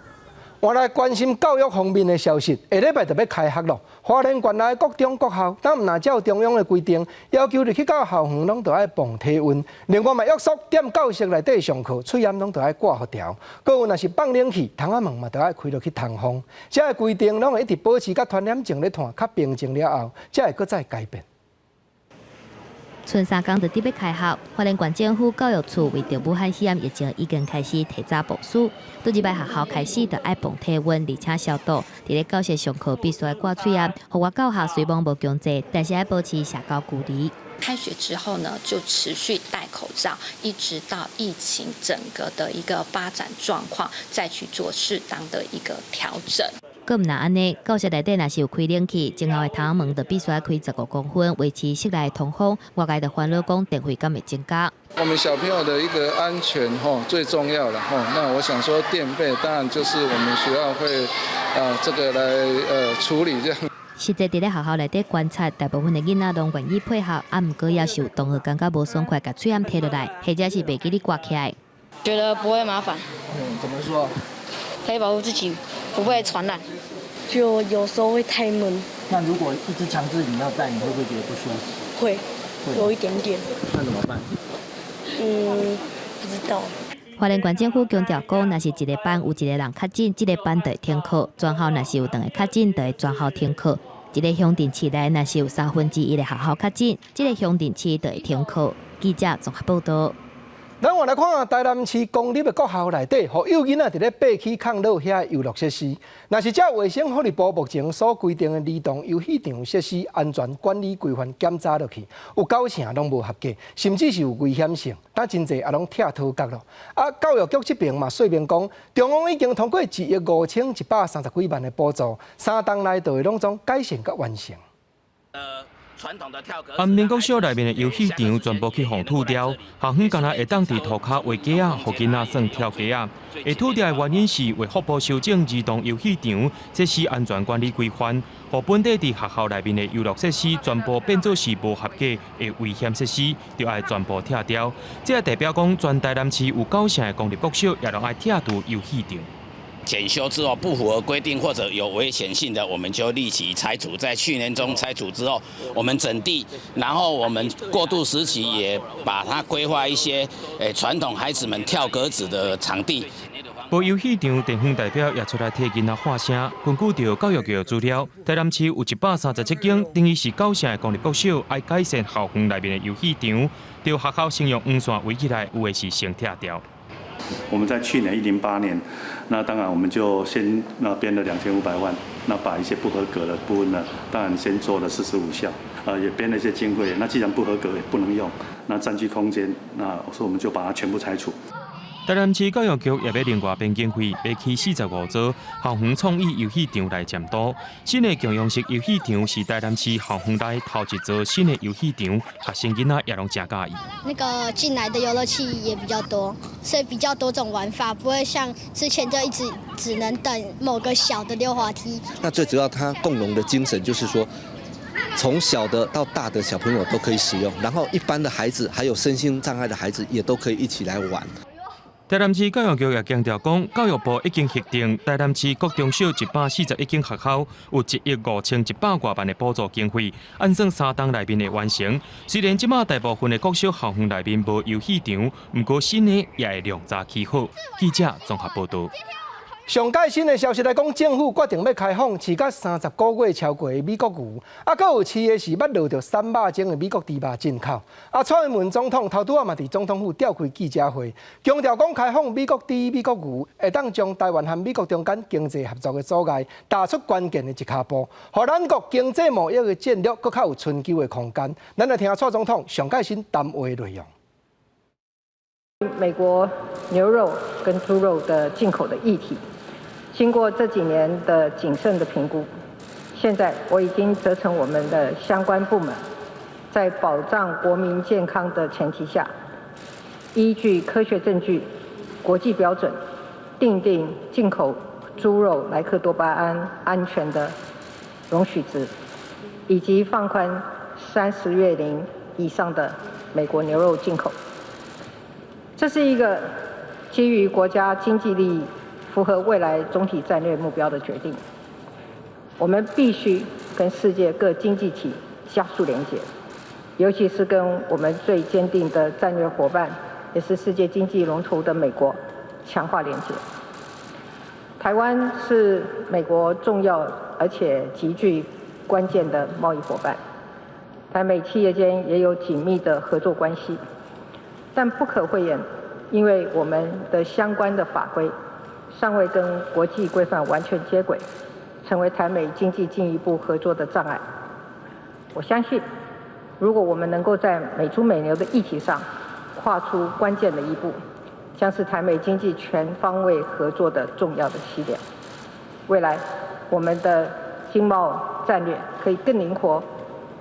S1: 我來關心教育方面的消息，下禮拜就欲開學囉。花蓮縣內國中國校，但毋若照中央的規定，要求入去到校園攏著愛磅體溫。另外嘛約束踮教室內底上課，喙罨攏著愛掛予牢。閣有若是放冷氣，窗仔門嘛著愛開落去通風。這个規定攏會一直保持佮傳染症咧湠較平靜了後，才會閣再改變。
S12: 賰三工就佇欲開學，花蓮縣政府教育處為著武漢肺炎疫情已經開始提早部署。對入來學校開始就愛磅體溫，而且消毒。佇咧教室上課必須愛掛喙罨，戶外教學雖罔無強制，但是愛保持社交距離。
S20: 開學之後呢，就持續戴口罩，一直到疫情整個的一個發展狀況，再去做適當的一個調整。
S12: 閣毋但按呢，教室內底若是有開冷氣，前後的窗門就必須愛開15公分，維持室內通風。外界就煩惱講電費敢會增加。
S3: 我們小朋友的一個安全吼最重要了吼。那我想說電費當然就是我們學校會啊這個來處理這樣。
S12: 實際佇咧學校內底觀察，大部分的囡仔攏願意配合，啊，毋過也是有同學感覺無爽快，共喙罨提落來，或者是袂記得掛起來。
S4: 覺得不會麻煩。
S3: 嗯，怎麼說？
S4: 可以保護自己，不會傳染。就有時候會太悶。
S7: 那如果一直強制你要戴，你會不會覺得不舒服？
S4: 會，有一點點。
S7: 那怎麼辦？
S4: 嗯，不知道。
S12: 花蓮縣政府強調講，若是一个班有一个人確診，這个班就會停課；全校若是有兩个確診，就會全校停課。一个鄉鎮市內若是有1/3的學校確診，這个鄉鎮市就會停課。記者綜合報道。
S1: 咱換來看台南市公立的國校內底，予幼囡仔佇咧爬起降落遐遊樂設施，若是照衛生福利部目前所規定的兒童遊戲場設施安全管理規範檢查落去，有九成攏無合格，甚至是有危險性，但真濟也攏拆塗角咯。啊，教育局這邊嘛說明講，中央已經通過1億5130幾萬的補助，3冬內就會攏總改善佮完成。
S10: 安眠國小內面的遊戲場全部去予拆掉，校園干焦會當佇塗跤畫格仔，予囡仔耍跳格仔。會拆掉的原因是衛福部修正兒童遊戲場設施安全管理規範，予本地佇學校內面的遊樂設施全部變做是無合格的危險設施，就愛全部拆掉。這代表講，全台南市有九成的公立國小也攏愛拆除遊戲場。
S11: 檢修之後不符合規定或者有危險性的，我們就立即拆除。在去年中拆除之後，我們整地，然後我們過渡時期也把它規劃一些傳統孩子們跳格子的場地。
S10: 無遊戲場地方代表也出來替囡仔發聲。根據著教育局資料，台南市有137間，等於是九成的公立國小愛改善校園內面的遊戲場，著學校先用黃線圍起來，有的是先拆掉。
S21: 我們在去年108年，那當然我們就先那編了2500萬，那把一些不合格的部分呢，當然先做了45校，也編了一些經費。那既然不合格也不能用，那佔據空間，那所以我們就把它全部拆除。
S10: 台南市教育局也欲另外編經費，欲起45座校園創意遊戲場來佔地。新的共用式遊戲場是台南市校園內頭一座新的遊戲場，學生囡仔也攏誠佮意。
S22: 那個進來的遊樂器也比較多，所以比較多種玩法，不會像之前就一直只能等某個小的溜滑梯。
S23: 那最主要，它共融的精神就是說，從小的到大的小朋友都可以使用，然後一般的孩子，還有身心障礙的孩子也都可以一起來玩。
S10: 台南市教育局也強調講，教育部已經核定台南市國中小141間學校有1億5100外萬的補助經費，按算3冬內面會完成。雖然這馬大部分的國小校園內面無遊戲場，毋過新的也會量早起好。記者綜合報道。
S1: 上蓋新的消息來講，政府決定欲開放飼甲30個月超過的美國牛，啊，閣有飼的是捌落著散肉症的美國豬肉進口。啊，蔡英文總統頭拄仔嘛佇總統府召開記者會，強調講開放美國豬、美國牛，會當將台灣和美國中間經濟合作的阻礙踏出關鍵的一跤步，予咱國經濟貿易的戰略閣較有伸縮的空間。咱來聽蔡總統上蓋新談話內容。
S24: 美國牛肉跟豬肉的進口的議題。經過這幾年的謹慎的評估，現在我已經責成我們的相關部門，在保障國民健康的前提下，依據科學證據、國際標準，訂定進口豬肉萊克多巴胺安全的容許值，以及放寬30月齡以上的美國牛肉進口。這是一個基於國家經濟利益、符合未來總體戰略目標的決定，我們必須跟世界各經濟體加速連結，尤其是跟我們最堅定的戰略夥伴，也是世界經濟龍頭的美國強化連結。台灣是美國重要而且極具關鍵的貿易夥伴，台美企業間也有緊密的合作關係，但不可諱言，因為我們的相關的法規尚未跟國際規範完全接軌，成為台美經濟進一步合作的障礙。我相信，如果我們能夠在美豬美牛的議題上跨出關鍵的一步，將是台美經濟全方位合作的重要的起點。未來，我們我們的經貿戰略可以更靈活、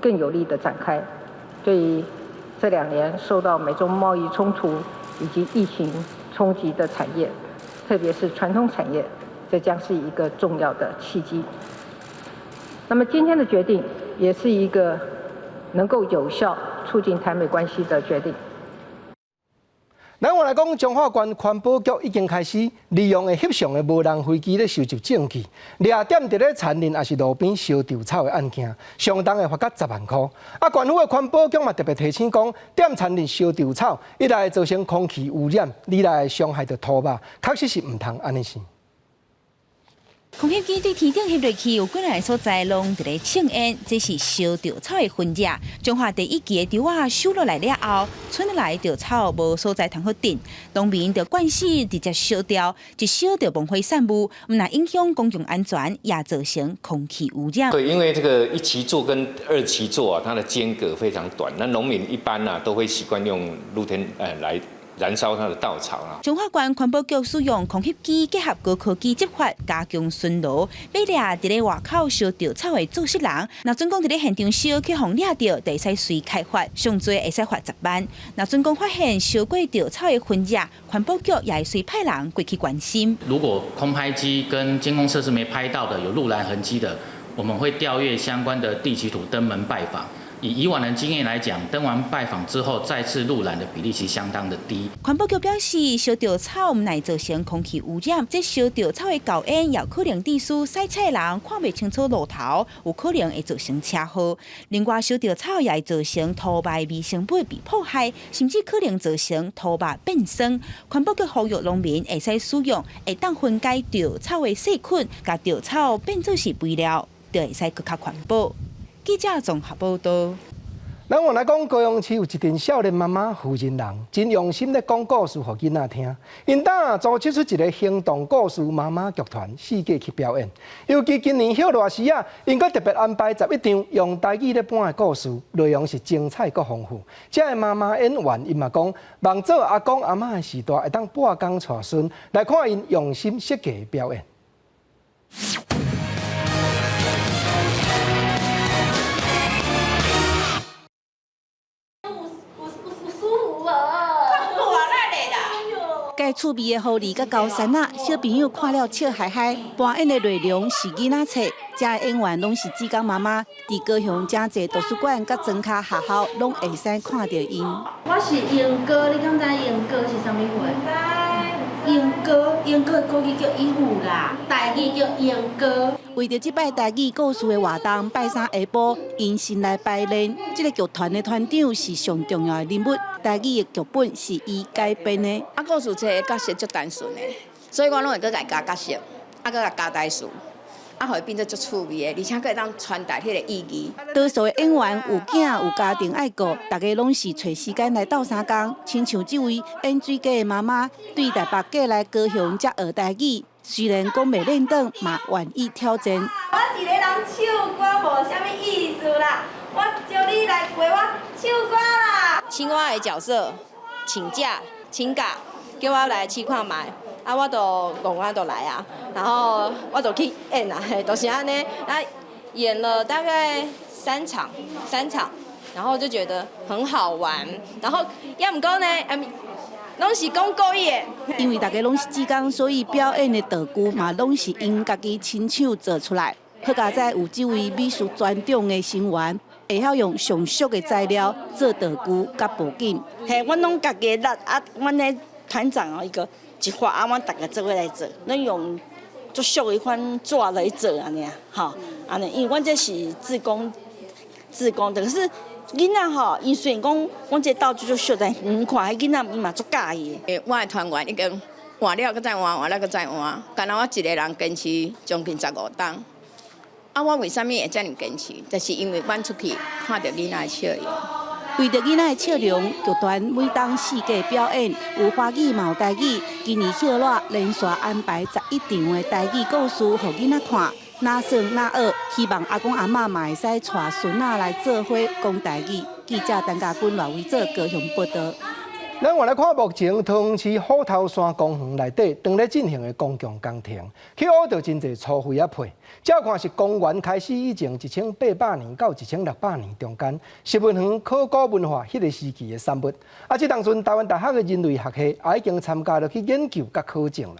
S24: 更有力地展開。對於這2年受到美中貿易衝突以及疫情衝擊的產業，特別是傳統產業，這將是一個重要的契機。那麼今天的決定，也是一個能夠有效促進台美關係的決定。
S1: 咱話來講，彰化縣環保局已經開始利用會翕相的無人飛機咧收集證據，掠踮佇咧田林抑是路邊燒稻草的案件，上重會罰甲10萬箍。啊，縣府的環保局嘛特別提醒講，踮田林燒稻草，一來造成空氣污染，二來傷害著土肉，確實是毋通按呢想。
S8: 空翕機對天頂翕落去，有幾若个所在攏佇咧衝煙，這是燒稻草的痕跡。彰化第一季的稻仔收落來了後，賰落來的稻草無所在通好擲，農民就慣勢直接燒掉，一燒就冒火散霧，毋但影響公共安全，也造成空氣污染。
S13: 對，因為這個一期作跟二期作啊，它的間隔非常短，那農民一般啊都會習慣用露天來燃燒它的稻草啊！
S8: 彰化縣環保局使用空翕機結合高科技執法，加強巡邏，欲掠佇咧外口燒稻草的做穡人。若準講佇咧現場燒去予掠著，就會使隨開罰，上濟會使罰10萬。若準講發現燒過稻草的痕跡，環保局也會隨派人過去關心。
S14: 如果空拍機跟監控設施沒拍到的，有路攔痕跡的，我們會調閱相關的地籍圖登門拜訪。以以往的經驗來講，登完拜訪之後再次路攔的比例其實相當的低。
S8: 環保局表示，燒稻草毋但造成空氣污染，這燒稻草的厚煙也可能致使駛車的人看袂清楚路頭，有可能會造成車禍。另外，燒稻草也會造成土壤微生物被破壞，甚至可能造成土壤變酸。環保局呼籲農民會使使用會當分解稻草的細菌，共稻草變做是肥料，就會使閣較環保。記者綜合報道。
S1: 咱話來講，高雄市有一陣少年媽媽胡仁人，真用心咧講故事予囡仔聽。𪜶兜組織出一個行動故事媽媽劇團，四界去表演。尤其今年歇熱時啊，𪜶閣特別安排11場用台語咧搬的故事，內容是精彩閣豐富。遮的媽媽演員，𪜶嘛講，望做阿公阿嬤的時代，會當半工帶孫來看𪜶用心設計的表演。
S15: 蓋趣味的狐狸佮高山仔，小朋友看了笑嗨嗨。搬演的內容是囡仔冊，遮的演員攏是志工媽媽，佇高雄誠濟圖書館佮莊跤學校攏會使看著𪜶。
S29: 我是鸚哥，你敢知鸚哥是啥物貨？鸚哥，鸚哥的國語叫鸚鵡啦，台語叫鸚哥。
S15: 為著這擺台語故事的活動，拜三下晡，𪜶先來排練。這个劇團的團長是上重要的人物，台語的劇本是伊改編的。
S16: 啊，故事冊的角色足單純的，所以我攏會閣共伊加角色，啊，閣共加台詞，啊，予伊變做足趣味的，而且閣會當傳達彼个意義。
S15: 多數的演員有囝有家庭愛顧，大家攏是揣時間來鬥相共。親像這位演水雞的媽媽，對台北過來高雄才學台語。雖然講袂輪轉，嘛願意挑戰。
S29: 我一个人唱歌無啥物意思啦，我招你來陪我唱歌啦。
S25: 青蛙的角色請假請假，叫我來試看覓，啊，我就戇啊就來啊，然後我就去演啊，就是按呢，啊，演了大概三場，三場，然後就覺得很好玩，然後抑毋過呢，攏是講國語的。
S15: 因為大家攏是志工，所以表演的道具嘛攏是𪜶家己親手做出來。好佳哉有這位美術專長的成員，會曉用上俗的材料做道具佮布景。
S26: 嘿，阮攏家己力啊，阮的團長哦，伊個一發啊，阮逐个做伙來做，攏用足俗的款紙來做按呢，吼，按呢，因為阮這是志工，志工，但是。囡仔吼，伊雖然講阮這道具足俗，但遠看彼囡仔伊嘛足佮意
S16: 的。我的團員已經換了，閣再換，換了閣再換，敢若我一个人堅持將近15冬。啊，我為啥物會遮爾堅持？就是因為阮出去看著囡仔的笑容。
S15: 為著囡仔的笑容，劇團每冬四季表演，有華語嘛有台語。今年歇熱連續安排11場的台語故事，予囡仔看。若耍若學，希望阿公阿嬤嘛會使帶孫仔來做伙講台語。記者陳家軍、賴維做高雄報道。
S1: 咱換來看目前桃園市虎頭山公園內底當咧進行的公共工程，去挖著真濟粗廢仔皮。照看是公元開始以前1800年到1600年中間，石門園考古文化彼個時期的產物。啊，這當陣台灣大學的人類學系也已經參加了去研究佮考證啦。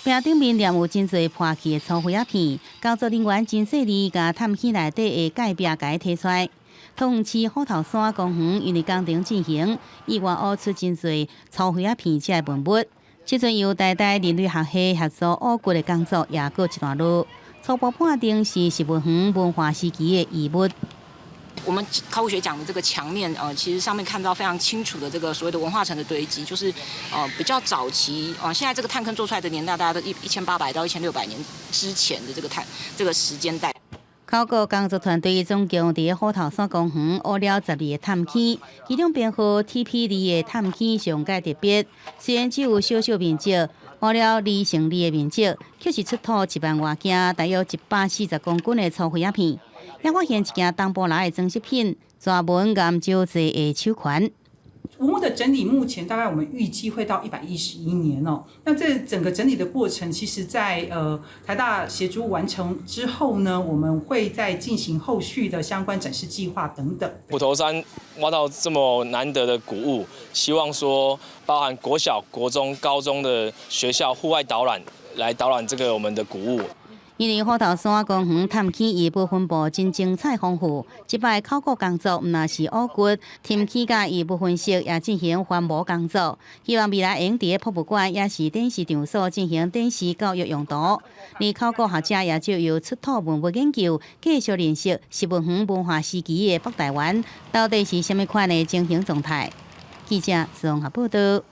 S15: 壁頂面黏有真濟破去的粗廢仔片，工作人員真細膩，共探坑內底的蓋壁共提出來。桃園市虎頭山公園因為工程進行，意外挖出真濟粗廢仔片這个文物。這陣由台大人類學系協助挖掘的工作也告一段落。初步判定是石門園文化時期的遺物。
S2: 我們考古學講的這個牆面，其實上面看到非常清楚的這個所謂的文化層的堆積，就是比較早期，現在這個探坑做出來的年代，大概都1800到1600年之前的這個探這個時間帶。
S15: 考古工作團隊總共佇虎頭山公園挖了12個探坑，其中編號 TP2 的探坑上蓋特別，雖然只有小小面積，挖了2乘2的面積，卻是出土1萬外件，大約140公斤的粗廢仔片，也發現一件東部來的裝飾品，蛇紋岩石做的手環。
S5: 文物的整理，目前大概我們預計會到111年哦。那這整個整理的過程，其實在台大協助完成之後呢，我們會再進行後續的相關展示計劃等等。
S6: 虎頭山挖到這麼難得的古物，希望說包含國小、國中、高中的學校戶外導覽，來導覽這個我們的古物。
S15: 因為虎頭山公園探坑遺物分布真精彩豐富，這擺考古工作毋但是挖掘、填坑佮遺物分析，也進行翻模工作。希望未來會用佇博物館，也是展示場所進行展示教育用途。而考古學者也藉由出土文物研究，繼續認識石門園文化時期的北台灣到底是啥物款的情形狀態。記者綜合報道。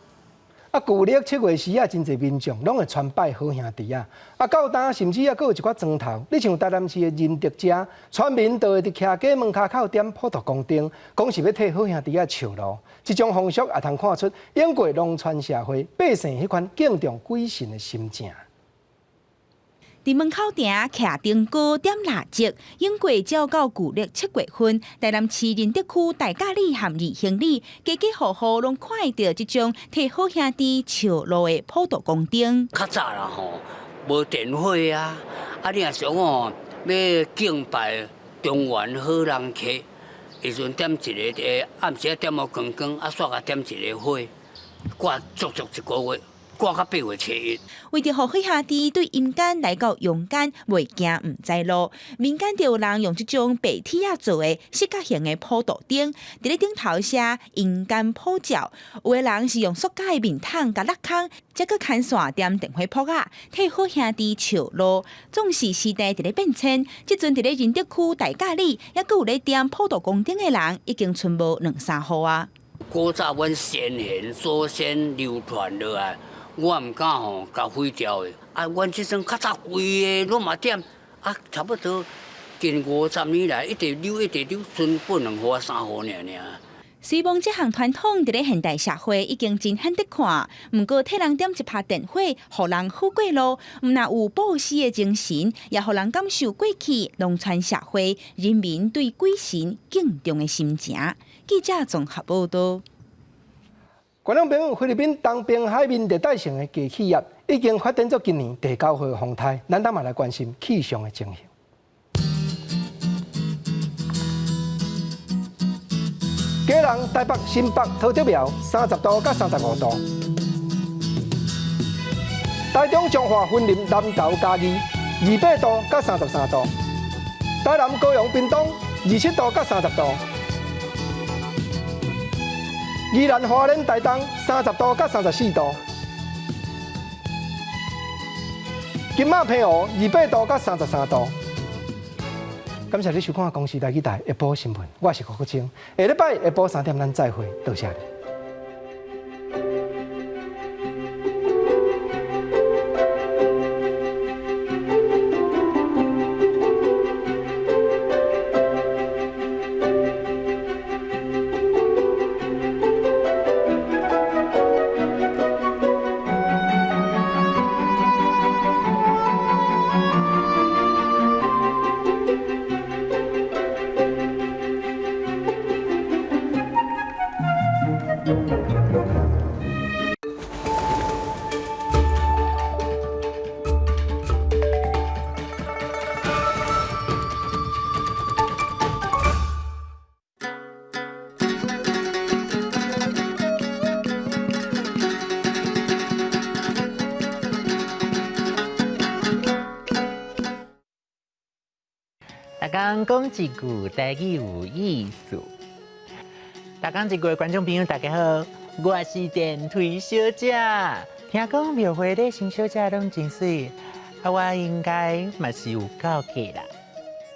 S1: 啊，舊曆七月時啊，真濟民眾攏會參拜好兄弟啊！啊，到今甚至猶閣有一寡磚頭，你像台南市的仁德街，村民就會佇徛家門跤口點普渡宮燈，講是欲替好兄弟仔笑路。這種風俗也通看出英國農村社會百姓彼款敬重鬼神的心情。
S8: 佇門口埕徛燈具點蠟燭，經過照到舊曆七月份，台南市仁德區大甲里和二興里，家家戶戶攏看會著這種替好兄弟笑路的普渡宮燈。
S9: 較早啦吼，無電火啊，啊你若想吼，欲敬拜中原好人客，彼陣點一个暗時仔點予光光，啊煞共點一个火，掛足足一個月。掛到8月初1。
S8: 為著予好兄弟對陰間來到陽間，袂驚毋知路，民間就有人用這種白鐵仔做的四角形的普渡燈，佇咧頂頭寫陰間普照。有的人是用塑膠的面桶共落空，再閣牽線點電火泡仔，替好兄弟笑路。總是時代佇咧變遷，這陣佇咧仁德區大甲里，猶閣有咧點普渡宮燈的人，已經賰無兩三戶啊。
S9: 古早阮先賢祖先流傳落來。我毋敢吼，共毀掉的。啊，阮這陣較早規个攏嘛點，啊，差不多近50年來，一直溜一直溜，賰本兩戶三戶爾爾。
S8: 雖罔這項傳統佇咧現代社會已經真罕得看，毋過替人點一拍電火，予人好過路，毋但有布施的精神，也予人感受過去農村社會人民對鬼神敬重的心情。記者綜合報導。
S1: 觀眾朋友，菲律賓東爿海面熱帶性的低氣壓已經發展做今年第九號風颱，咱等嘛來關心氣象的情形。基隆、台北、新北、桃竹苗30度到35度；台中、彰化、雲林、南投、嘉義28度到33度；台南、高雄、屏東27度到30度。宜蘭花蓮台東30度到34度，金馬澎湖28度到33度。感謝你收看《公視台語台》下晡新聞，我是郭國清。下禮拜下晡3點，咱再會，多謝你。
S3: 工講一句台語有意思。逐工一句的觀眾朋友，大家好，我是電梯小姐。聽講廟會禮生小姐攏真媠，啊，我應該嘛是有夠格啦。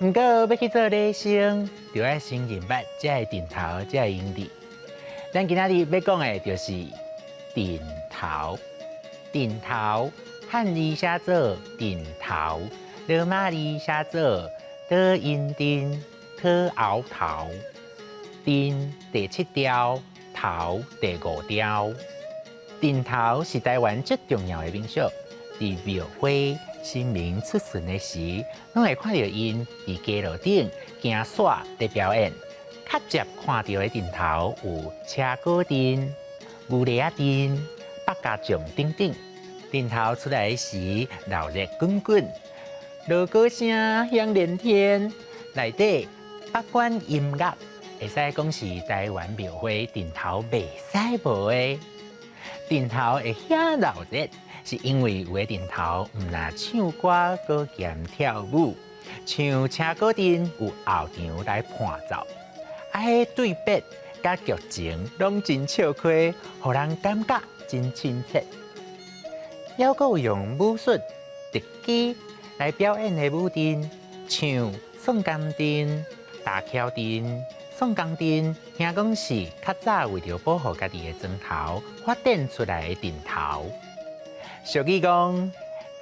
S3: 毋過欲去做禮生，就愛先認捌這个陣頭，這个用字。咱今仔日欲講的就是陣頭。陣頭漢字寫做陣頭，羅馬字寫做倒音陣、討鰲頭。陣第七調，頭第五調。陣頭是台灣最重要的民俗，佇廟會神明出巡的時，攏會看著𪜶佇街路頂行煞佇表演。較捷看著的陣頭有車果陣、牛犁仔陣、百家將等等。陣頭出來時，鬧熱滾滾，鑼鼓聲響連天，內底不管音樂，會使講是台灣廟會陣頭袂使無的。陣頭會遐鬧熱，是因為有的陣頭毋但唱歌，閣兼跳舞，像車果陣有後場來伴奏，啊，彼對白佮劇情攏真笑詼，予人感覺真親切。猶閣有用武術特技來表演的舞陣，像宋江陣、大橋陣。宋江陣聽講是較早為著保護家己的莊頭發展出來的陣頭。俗語講，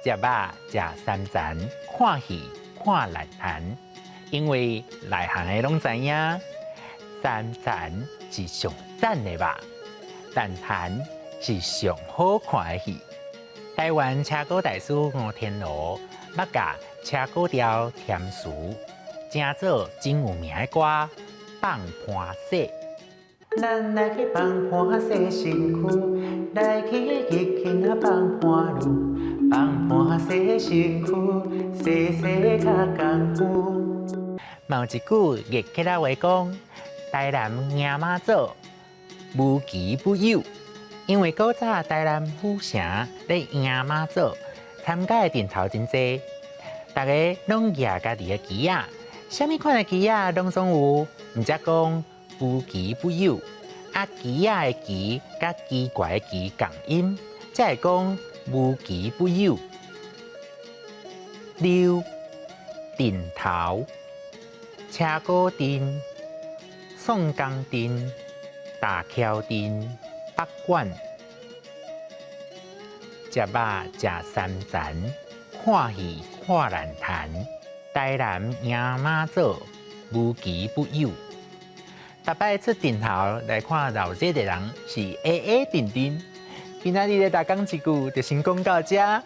S3: 食肉食三層，看戲看內行。因為內行的攏知影，三層是上讚的肉，內行是上好看的戲。台灣車鼓大師吳天羅捌共車鼓調填詞，成做真有名的歌。放盤勢，咱來去放盤勢身軀，來去激起那放盤路，放盤勢身軀，勢勢較功夫。嘛有一句熱客仔話講：台南迎媽祖無奇不有，因為古早台南府城咧迎媽祖，參加的陣頭真濟，逐家攏舉家己的旗仔。啥物款的旗仔攏總有，毋才講無奇不有。啊，旗仔的奇佮奇怪的奇仝音，才會講無奇不有。溜陣頭、車果陣、宋江陣、大橋陣、北管、食肉食三層，看戲看難談。台南迎媽祖無奇不有，逐擺出陣頭來看鬧熱的人是矮矮陣陣。今仔日的逐工一句就先講到這，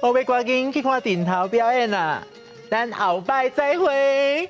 S3: 我欲趕緊去看陣頭表演啦，咱後擺再會。